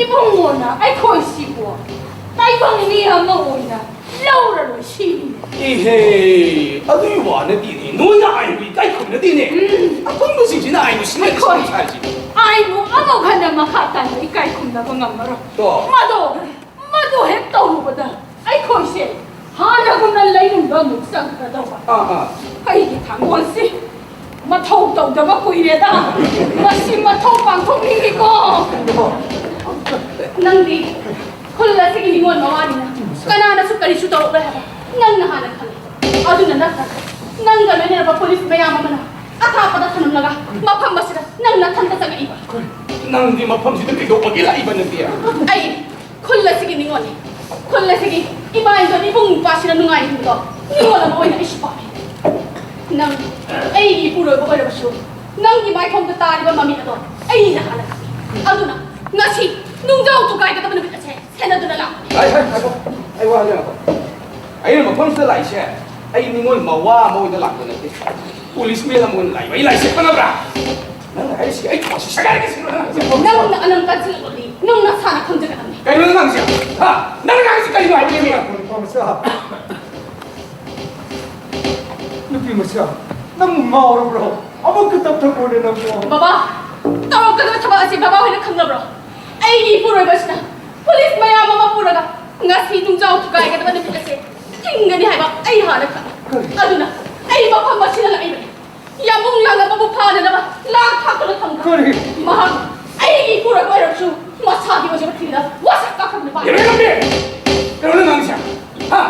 ꯏꯕꯨꯡꯉꯣꯅ ꯑꯩꯈꯣꯏꯁꯤꯕꯨ ꯇꯥꯏꯕꯪ ꯃꯤ ꯑꯃ ꯑꯣꯏꯅ ꯂꯧꯔꯔꯣꯏ ꯁꯤꯅꯤ꯫ ꯏꯍꯦ, ꯑꯗꯨꯒꯤ ꯋꯥ ꯅꯠꯇꯦꯅꯦ꯫ ꯅꯣꯏꯅ ꯑꯥꯏꯟꯕꯨ ꯏꯀꯥꯏ ꯈꯨꯝꯅꯗꯦꯅꯦ꯫ ꯎꯝ꯫ ꯑꯄꯪꯕꯁꯤꯡꯁꯤꯅ ꯑꯥꯏꯟꯕꯨ ꯁꯤꯡꯅꯗꯦ ꯑꯩꯈꯣꯏ ꯁꯥꯔꯤꯁꯤꯅꯤ꯫ ꯑꯥꯏꯟꯕꯨ ꯑꯃꯨꯛ ꯍꯟꯅ ꯃꯈꯥ ꯇꯥꯅ ꯏꯀꯥꯏ ꯈꯨꯝꯅꯕ ꯉꯝꯃꯔꯣꯏ꯫ ꯇꯣ꯫ ꯃꯗꯣ, ꯃꯗꯨ ꯍꯦꯛ ꯇꯧꯔꯨꯕꯗ ꯑꯩꯈꯣꯏꯁꯦ ꯍꯥꯟꯅꯒꯨꯝꯅ ꯂꯩꯅꯨꯡꯗ ꯑꯃꯨꯛ ꯆꯪꯒꯗꯧꯕ꯫ ꯑꯥ, ꯑꯥ꯫ ꯑꯩꯒꯤ ꯊꯥꯡꯒꯣꯜꯁꯤ ꯃꯊꯧ ꯇꯧꯗꯕ ꯀꯨꯏꯔꯦꯗ꯫ ꯉꯁꯤ ꯃꯊꯧ ꯄꯥꯡꯊꯣꯛꯅꯤꯡꯉꯤꯀꯣ꯫ ꯅꯪꯗꯤ ꯈꯨꯜ ꯑꯁꯤꯒꯤ ꯅꯤꯉꯣꯜ ꯃꯋꯥꯅꯤꯅ ꯀꯅꯥꯅꯁꯨ ꯀꯔꯤꯁꯨ ꯇꯧꯔꯛꯂꯣꯏ ꯍꯥꯏꯕ ꯅꯪꯅ ꯍꯥꯟꯅ ꯈꯪꯉꯤ꯫ ꯑꯗꯨꯅ ꯅꯠꯇ꯭ꯔꯒ ꯅꯪꯒ ꯂꯣꯏꯅꯔꯕ ꯄꯨꯂꯤꯁ ꯃꯌꯥꯝ ꯑꯃꯅ ꯑꯊꯥꯞꯄꯗ ꯊꯝꯂꯝꯂꯒ ꯃꯐꯝ ꯑꯁꯤꯗ ꯅꯪ ꯅꯊꯟꯇ ꯆꯪꯉꯛꯏꯕ꯫ ꯅꯪꯗꯤ ꯃꯐꯝꯁꯤꯗ ꯀꯩꯗꯧꯕꯒꯤ ꯂꯥꯛꯏꯕ ꯅꯪꯗꯤ? ꯑꯩ ꯈꯨꯜ ꯑꯁꯤꯒꯤ ꯅꯤꯉꯣꯜꯅꯤ꯫ ꯈꯨꯜ ꯑꯁꯤꯒꯤ ꯏꯃꯥ ꯏꯟꯗꯣꯟ ꯏꯕꯨꯡ ꯏꯄ꯭ꯋꯥꯁꯤꯅ ꯅꯨꯡꯉꯥꯏꯅ ꯍꯤꯡꯕꯗꯣ ꯅꯤꯉꯣꯜ ꯑꯃ ꯑꯣꯏꯅ ꯑꯩꯁꯨ ꯄꯥꯝꯃꯤ꯫ ꯅꯪ ꯑꯩꯒꯤ ꯏꯄꯨꯔꯣꯏꯕ ꯑꯣꯏꯔꯕꯁꯨ ꯅꯪꯒꯤ ꯃꯥꯏꯊꯣꯡꯗ ꯇꯥꯔꯤꯕ ꯃꯃꯤ ꯑꯗꯣ ꯑꯩꯅ ꯍꯥꯟꯅ ꯈꯪꯉꯤ꯫ ꯑꯗꯨꯅ ꯉꯁꯤ ꯅꯨꯡꯖꯥꯎ ꯊꯨꯒꯥꯏꯒꯗꯕ ꯅꯨꯃꯤꯠ ꯑꯁꯦ ꯁꯦꯟꯅꯗꯨꯅ ꯂꯥꯛꯄꯅꯤ꯫ ꯍꯥꯏ, ꯍꯥꯏ, ꯉꯥꯏꯈꯣ꯫ ꯑꯩ ꯋꯥ ꯍꯥꯏꯒꯦ ꯉꯥꯏꯈꯣ꯫ ꯑꯩꯅ ꯃꯐꯝꯁꯤꯗ ꯂꯥꯛꯏꯁꯦ ꯑꯩ ꯅꯤꯉꯣꯜ ꯃꯋꯥ ꯑꯃ ꯑꯣꯏꯅ ꯂꯥꯛꯄ ꯅꯠꯇꯦ꯫ ꯄꯨꯂꯤꯁ ꯃꯦꯟ ꯑꯃ ꯑꯣꯏꯅ ꯂꯥꯛꯏꯕ꯫ ꯑꯩ ꯂꯥꯛꯏꯁꯦ ꯈꯪꯉꯕ꯭ꯔꯥ? ꯅꯪꯅ ꯍꯥꯏꯔꯤꯁꯤ ꯑꯩ ꯊꯥꯁꯤ ꯁꯦꯒꯥꯏꯔꯒꯦ ꯁꯤꯔꯣ ꯅꯪ ꯍꯥꯏꯁꯦ? ꯅꯪꯅ ꯑꯅꯪ ꯀꯟꯁꯤꯜꯂꯛꯂꯗꯤ ꯅꯪ ꯅꯁꯥꯅ ꯈꯪꯖꯒꯗꯕꯅꯤ꯫ ꯀꯩꯅꯣ ꯅꯪ ꯉꯥꯡꯉꯤꯁꯦ? ꯍꯥ? ꯅꯪꯅ ꯉꯥꯡꯉꯤꯁꯤ ꯀꯔꯤꯅꯣ ꯍꯥꯏꯕꯅꯤꯃꯤ? ꯅꯨꯄꯤ ꯃꯆꯥ, ꯅꯨꯄꯤ ꯃꯆꯥ, ꯅꯪꯕꯨ ꯉꯥꯎꯔꯕ꯭ꯔꯣ? ꯑꯃꯨꯛꯀ ꯇꯞꯊꯈ꯭ꯔꯣꯅꯦ ꯅꯪꯕꯨ꯫ ꯕꯕꯥ, ꯇꯧꯔꯛꯀꯗꯕ ꯊꯕꯛ ꯑꯁꯤ ꯕꯕꯥ ꯍꯣꯏꯅ ꯈꯪꯅꯕ꯭ꯔꯣ? ꯑꯩꯒꯤ ꯏꯄꯨꯔꯣꯏꯕꯁꯤꯅ ꯄꯨꯂꯤꯁ ꯃꯌꯥꯝ ꯑꯃ ꯄꯨꯔꯒ ꯉꯁꯤ ꯅꯨꯡꯖꯥꯎ ꯊꯨꯒꯥꯏꯒꯗꯕ ꯅꯨꯃꯤꯠ ꯑꯁꯦ ꯆꯤꯡꯒꯅꯤ ꯍꯥꯏꯕ ꯑꯩ ꯍꯥꯟꯅ ꯈꯪꯏ꯫ ꯀꯔꯤ? ꯑꯗꯨꯅ ꯑꯩ ꯃꯐꯝ ꯑꯁꯤꯗ ꯂꯥꯛꯏꯕꯅꯤ꯫ ꯌꯥꯝꯕꯨꯡ ꯂꯥꯡꯂꯕꯕꯨ ꯐꯥꯅꯅꯕ ꯂꯥꯡ ꯊꯥꯛꯇꯨꯅ ꯊꯝꯈ꯭ꯔꯣ꯫ ꯀꯔꯤ? ꯃꯍꯥꯛ ꯑꯩꯒꯤ ꯏꯄꯨꯔꯣꯏꯕ ꯑꯣꯏꯔꯕꯁꯨ ꯃꯁꯥꯒꯤ ꯑꯣꯏꯖꯕ ꯊꯤꯗ ꯋꯥꯁꯛ ꯀꯥꯈꯠꯅꯕ꯫ ꯌꯥꯔꯦ, ꯌꯥꯔꯦ! ꯀꯩꯅꯣ ꯅꯪ ꯉꯥꯡꯉꯤꯁꯦ? ꯍꯥ?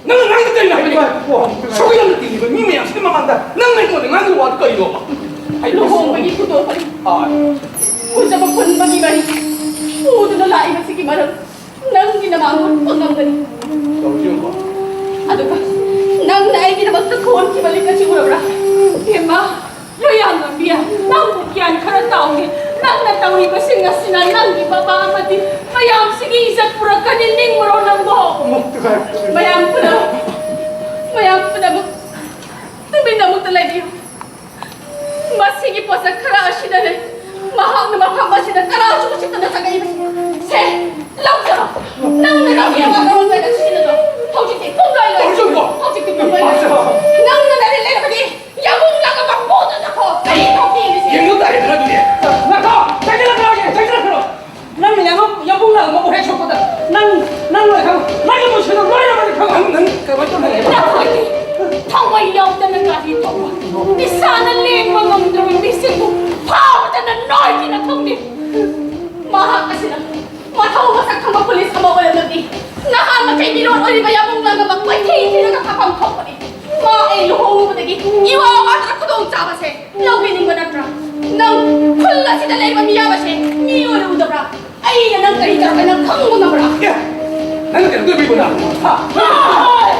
ꯅꯪꯅ ꯉꯥꯡꯉꯤꯗꯣ ꯀꯔꯤꯅꯣ ꯍꯥꯏꯕꯅꯤ? ꯉꯥꯏꯈꯣ, ꯉꯥꯏꯈꯣ꯫ ꯁꯣꯛ ꯌꯥꯝꯅ ꯇꯤꯡꯉꯤꯕ ꯃꯤ ꯃꯌꯥꯝꯁꯤꯒꯤ ꯃꯃꯥꯡꯗ ꯅꯪꯅ ꯑꯩꯉꯣꯟꯗ ꯉꯥꯡꯉꯤꯕ ꯋꯥꯗꯨ ꯀꯔꯤꯅꯣꯕ? ꯑꯩ ꯂꯨꯍꯣꯡꯕꯒꯤ ꯈꯨꯗꯣꯜ ꯃꯔꯤ, ꯑꯥ꯫ ꯎꯖꯕ ꯄꯨꯟꯕꯒꯤ ꯃꯔꯤ ꯄꯨꯗꯨꯅ ꯂꯥꯛꯏꯕꯁꯤꯒꯤ ꯃꯔꯝ ꯅꯪꯒꯤ ꯅꯃꯥꯡꯗ ꯐꯪꯉꯝꯒꯅꯤ꯫ ꯑꯗꯨꯒ ꯅꯪꯅ ꯑꯩꯒꯤꯗꯃꯛꯇ ꯈꯣꯟꯈꯤꯕ ꯂꯤꯛ ꯑꯁꯤ ꯎꯔꯕ꯭ꯔꯥ? ꯏꯕꯦꯝꯃ, ꯂꯣꯌꯥꯝ ꯂꯝꯕꯤ, ꯅꯪꯕꯨ ꯒ꯭ꯌꯥꯟ ꯈꯔ ꯇꯥꯎꯅꯦ꯫ ꯅꯪꯅ ꯇꯧꯔꯤꯕꯁꯤꯡ ꯑꯁꯤꯅ ꯅꯪꯒꯤ ꯕꯕꯥ ꯑꯃꯗꯤ ꯃꯌꯥꯝꯁꯤꯒꯤ ꯏꯖꯠ ꯄꯨꯔꯛꯀꯅꯤ, ꯅꯤꯡꯕ꯭ꯔꯣ ꯅꯪꯕꯣ? ꯃꯌꯥꯝ ꯄꯨꯝꯅꯃꯛ, ꯃꯌꯥꯝ ꯄꯨꯝꯅꯃꯛ ꯇꯨꯃꯤꯟꯅ ꯑꯃꯨꯛꯇ ꯂꯩꯕꯤꯌꯨ꯫ ꯃꯁꯤꯒꯤ ꯄꯣꯠꯁꯛ ꯈꯔ ꯑꯁꯤꯗꯅꯦ ꯃꯍꯥꯛꯅ ꯃꯐꯝ ꯑꯁꯤꯗ ꯀꯔꯥꯁꯨ ꯎꯁꯤꯠꯇꯅ ꯆꯪꯉꯛꯏꯕꯁꯦ꯫ ꯁꯦ, ꯂꯧꯖꯔꯣ꯫ ꯅꯪꯅ ꯅꯪꯒꯤ ꯑꯋꯥꯕ ꯑꯣꯏꯅ ꯁꯤꯖꯤꯟꯅꯗꯣ꯫ ꯍꯧꯖꯤꯛꯇꯤ ꯄꯨꯡꯂꯣꯏ ꯂꯣꯏ꯫ ꯂꯧꯖꯔꯣ꯫ ꯍꯧꯖꯤꯛꯇꯤ ꯄꯨꯡꯂꯣꯏ ꯂꯣꯏ꯫ ꯂꯧꯖꯔꯣ꯫ ꯅꯪꯅ ꯅꯔꯦ ꯂꯩꯔꯕꯗꯤ ꯌꯥꯝꯕꯨꯡ ꯂꯥꯛꯑꯒ ꯄꯨꯗꯅꯀꯣ꯫ ꯀꯔꯤ ꯇꯧꯕꯤꯔꯤꯁꯦ? ꯌꯦꯡꯉꯨ ꯇꯥꯔꯦꯗꯅ ꯑꯗꯨꯗꯤ꯫ ꯉꯥꯏꯈꯣ! ꯆꯪꯁꯤꯜꯂꯛꯀꯅꯣ ꯍꯥꯏꯁꯦ! ꯆꯪꯁꯤꯜꯂꯛꯀꯅꯣ! ꯅꯪꯅ ꯌꯥꯝꯕꯨꯡ, ꯌꯥꯝꯕꯨꯡ ꯂꯥꯛꯑꯒ ꯃꯀꯣꯛ ꯍꯦꯛ ꯁꯣꯛꯄꯗ ꯅꯪ, ꯅꯪ ꯂꯣꯏ ꯈꯪꯉꯨ꯫ ꯅꯪꯒꯤ ꯄꯨꯟꯁꯤꯗꯣ ꯂꯣꯏꯅꯃꯛ ꯈꯪꯉꯨ꯫ ꯅꯪ, ꯅꯪ ꯀꯃꯥꯏꯅ ꯇꯧꯔꯦ? ꯅꯈꯣꯏꯗꯤ ꯊꯋꯥꯏ ꯌꯥꯎꯗꯅ ꯒꯥꯔꯤ ꯊꯧꯕ, ꯅꯤꯁꯥꯅ ꯂꯦꯡꯕ ꯉꯝꯗ꯭ꯔꯕ ꯃꯤꯁꯤꯡꯕꯨ ꯐꯥꯕꯗꯅ ꯅꯣꯏꯒꯤ ꯅꯊꯧꯅꯤ꯫ ꯃꯍꯥꯛ ꯑꯁꯤꯅ ꯃꯊꯧ ꯃꯁꯛ ꯈꯪꯕ ꯄꯨꯂꯤꯁ ꯑꯃ ꯑꯣꯏꯔꯝꯂꯕꯗꯤ ꯅꯍꯥꯟ ꯃꯈꯩ ꯃꯤꯔꯣꯜ ꯑꯣꯏꯔꯤꯕ ꯌꯥꯝꯕꯨꯡ ꯂꯥꯡꯉꯕ ꯀꯣꯏꯊꯤ ꯊꯤꯔꯒ ꯐꯥꯐꯝ ꯊꯣꯛꯄꯅꯤ꯫ ꯃꯥ ꯑꯩ ꯂꯨꯍꯣꯡꯂꯨꯕꯗꯒꯤ ꯏꯋꯥ ꯋꯥꯗꯅ ꯈꯨꯗꯣꯡ ꯆꯥꯕꯁꯦ ꯂꯧꯕꯤꯅꯤꯡꯕ ꯅꯠꯇ꯭ꯔꯥ? ꯅꯪ ꯈꯨꯜ ꯑꯁꯤꯗ ꯂꯩꯕ ꯃꯤꯌꯥꯝ ꯑꯁꯦ ꯃꯤ ꯑꯣꯏꯅ ꯎꯗꯕ꯭ꯔꯥ? ꯑꯩꯅ ꯅꯪ ꯀꯔꯤ ꯇꯧꯔꯛꯀꯦ ꯅꯪ ꯈꯪꯕ ꯉꯝꯕ꯭ꯔꯥ? ꯑꯦ! ꯅꯪꯅ ꯀꯩꯅꯣ ꯇꯧꯕꯤꯕꯅ? ꯍꯥ? ꯍꯣꯏ!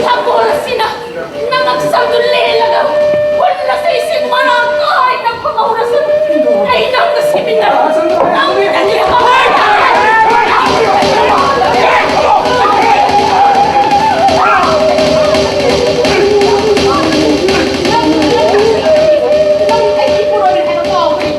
ꯊꯥꯡꯒꯣꯜ ꯑꯁꯤꯅ ꯅꯉꯛꯁꯝꯗꯨ ꯂꯦꯜꯂꯒ ꯍꯨꯜꯂꯁꯤ, ꯏꯁꯤꯡ ꯃꯔꯥꯡ ꯀꯥꯏꯅ ꯐꯪꯍꯧꯔꯁꯅꯨ꯫ ꯑꯩ ꯅꯪꯒ ꯁꯤꯃꯤꯟꯅꯔꯣꯏ꯫ ꯅꯪꯒꯤꯗꯗꯤ ꯍꯋꯥꯏ ꯇꯥꯔꯦ꯫ ꯅꯪ ꯑꯩꯒꯤ ꯏꯄꯨꯔꯣꯏꯕꯅꯤ ꯍꯥꯏꯕ ꯀꯥꯎꯈ꯭ꯔꯦ꯫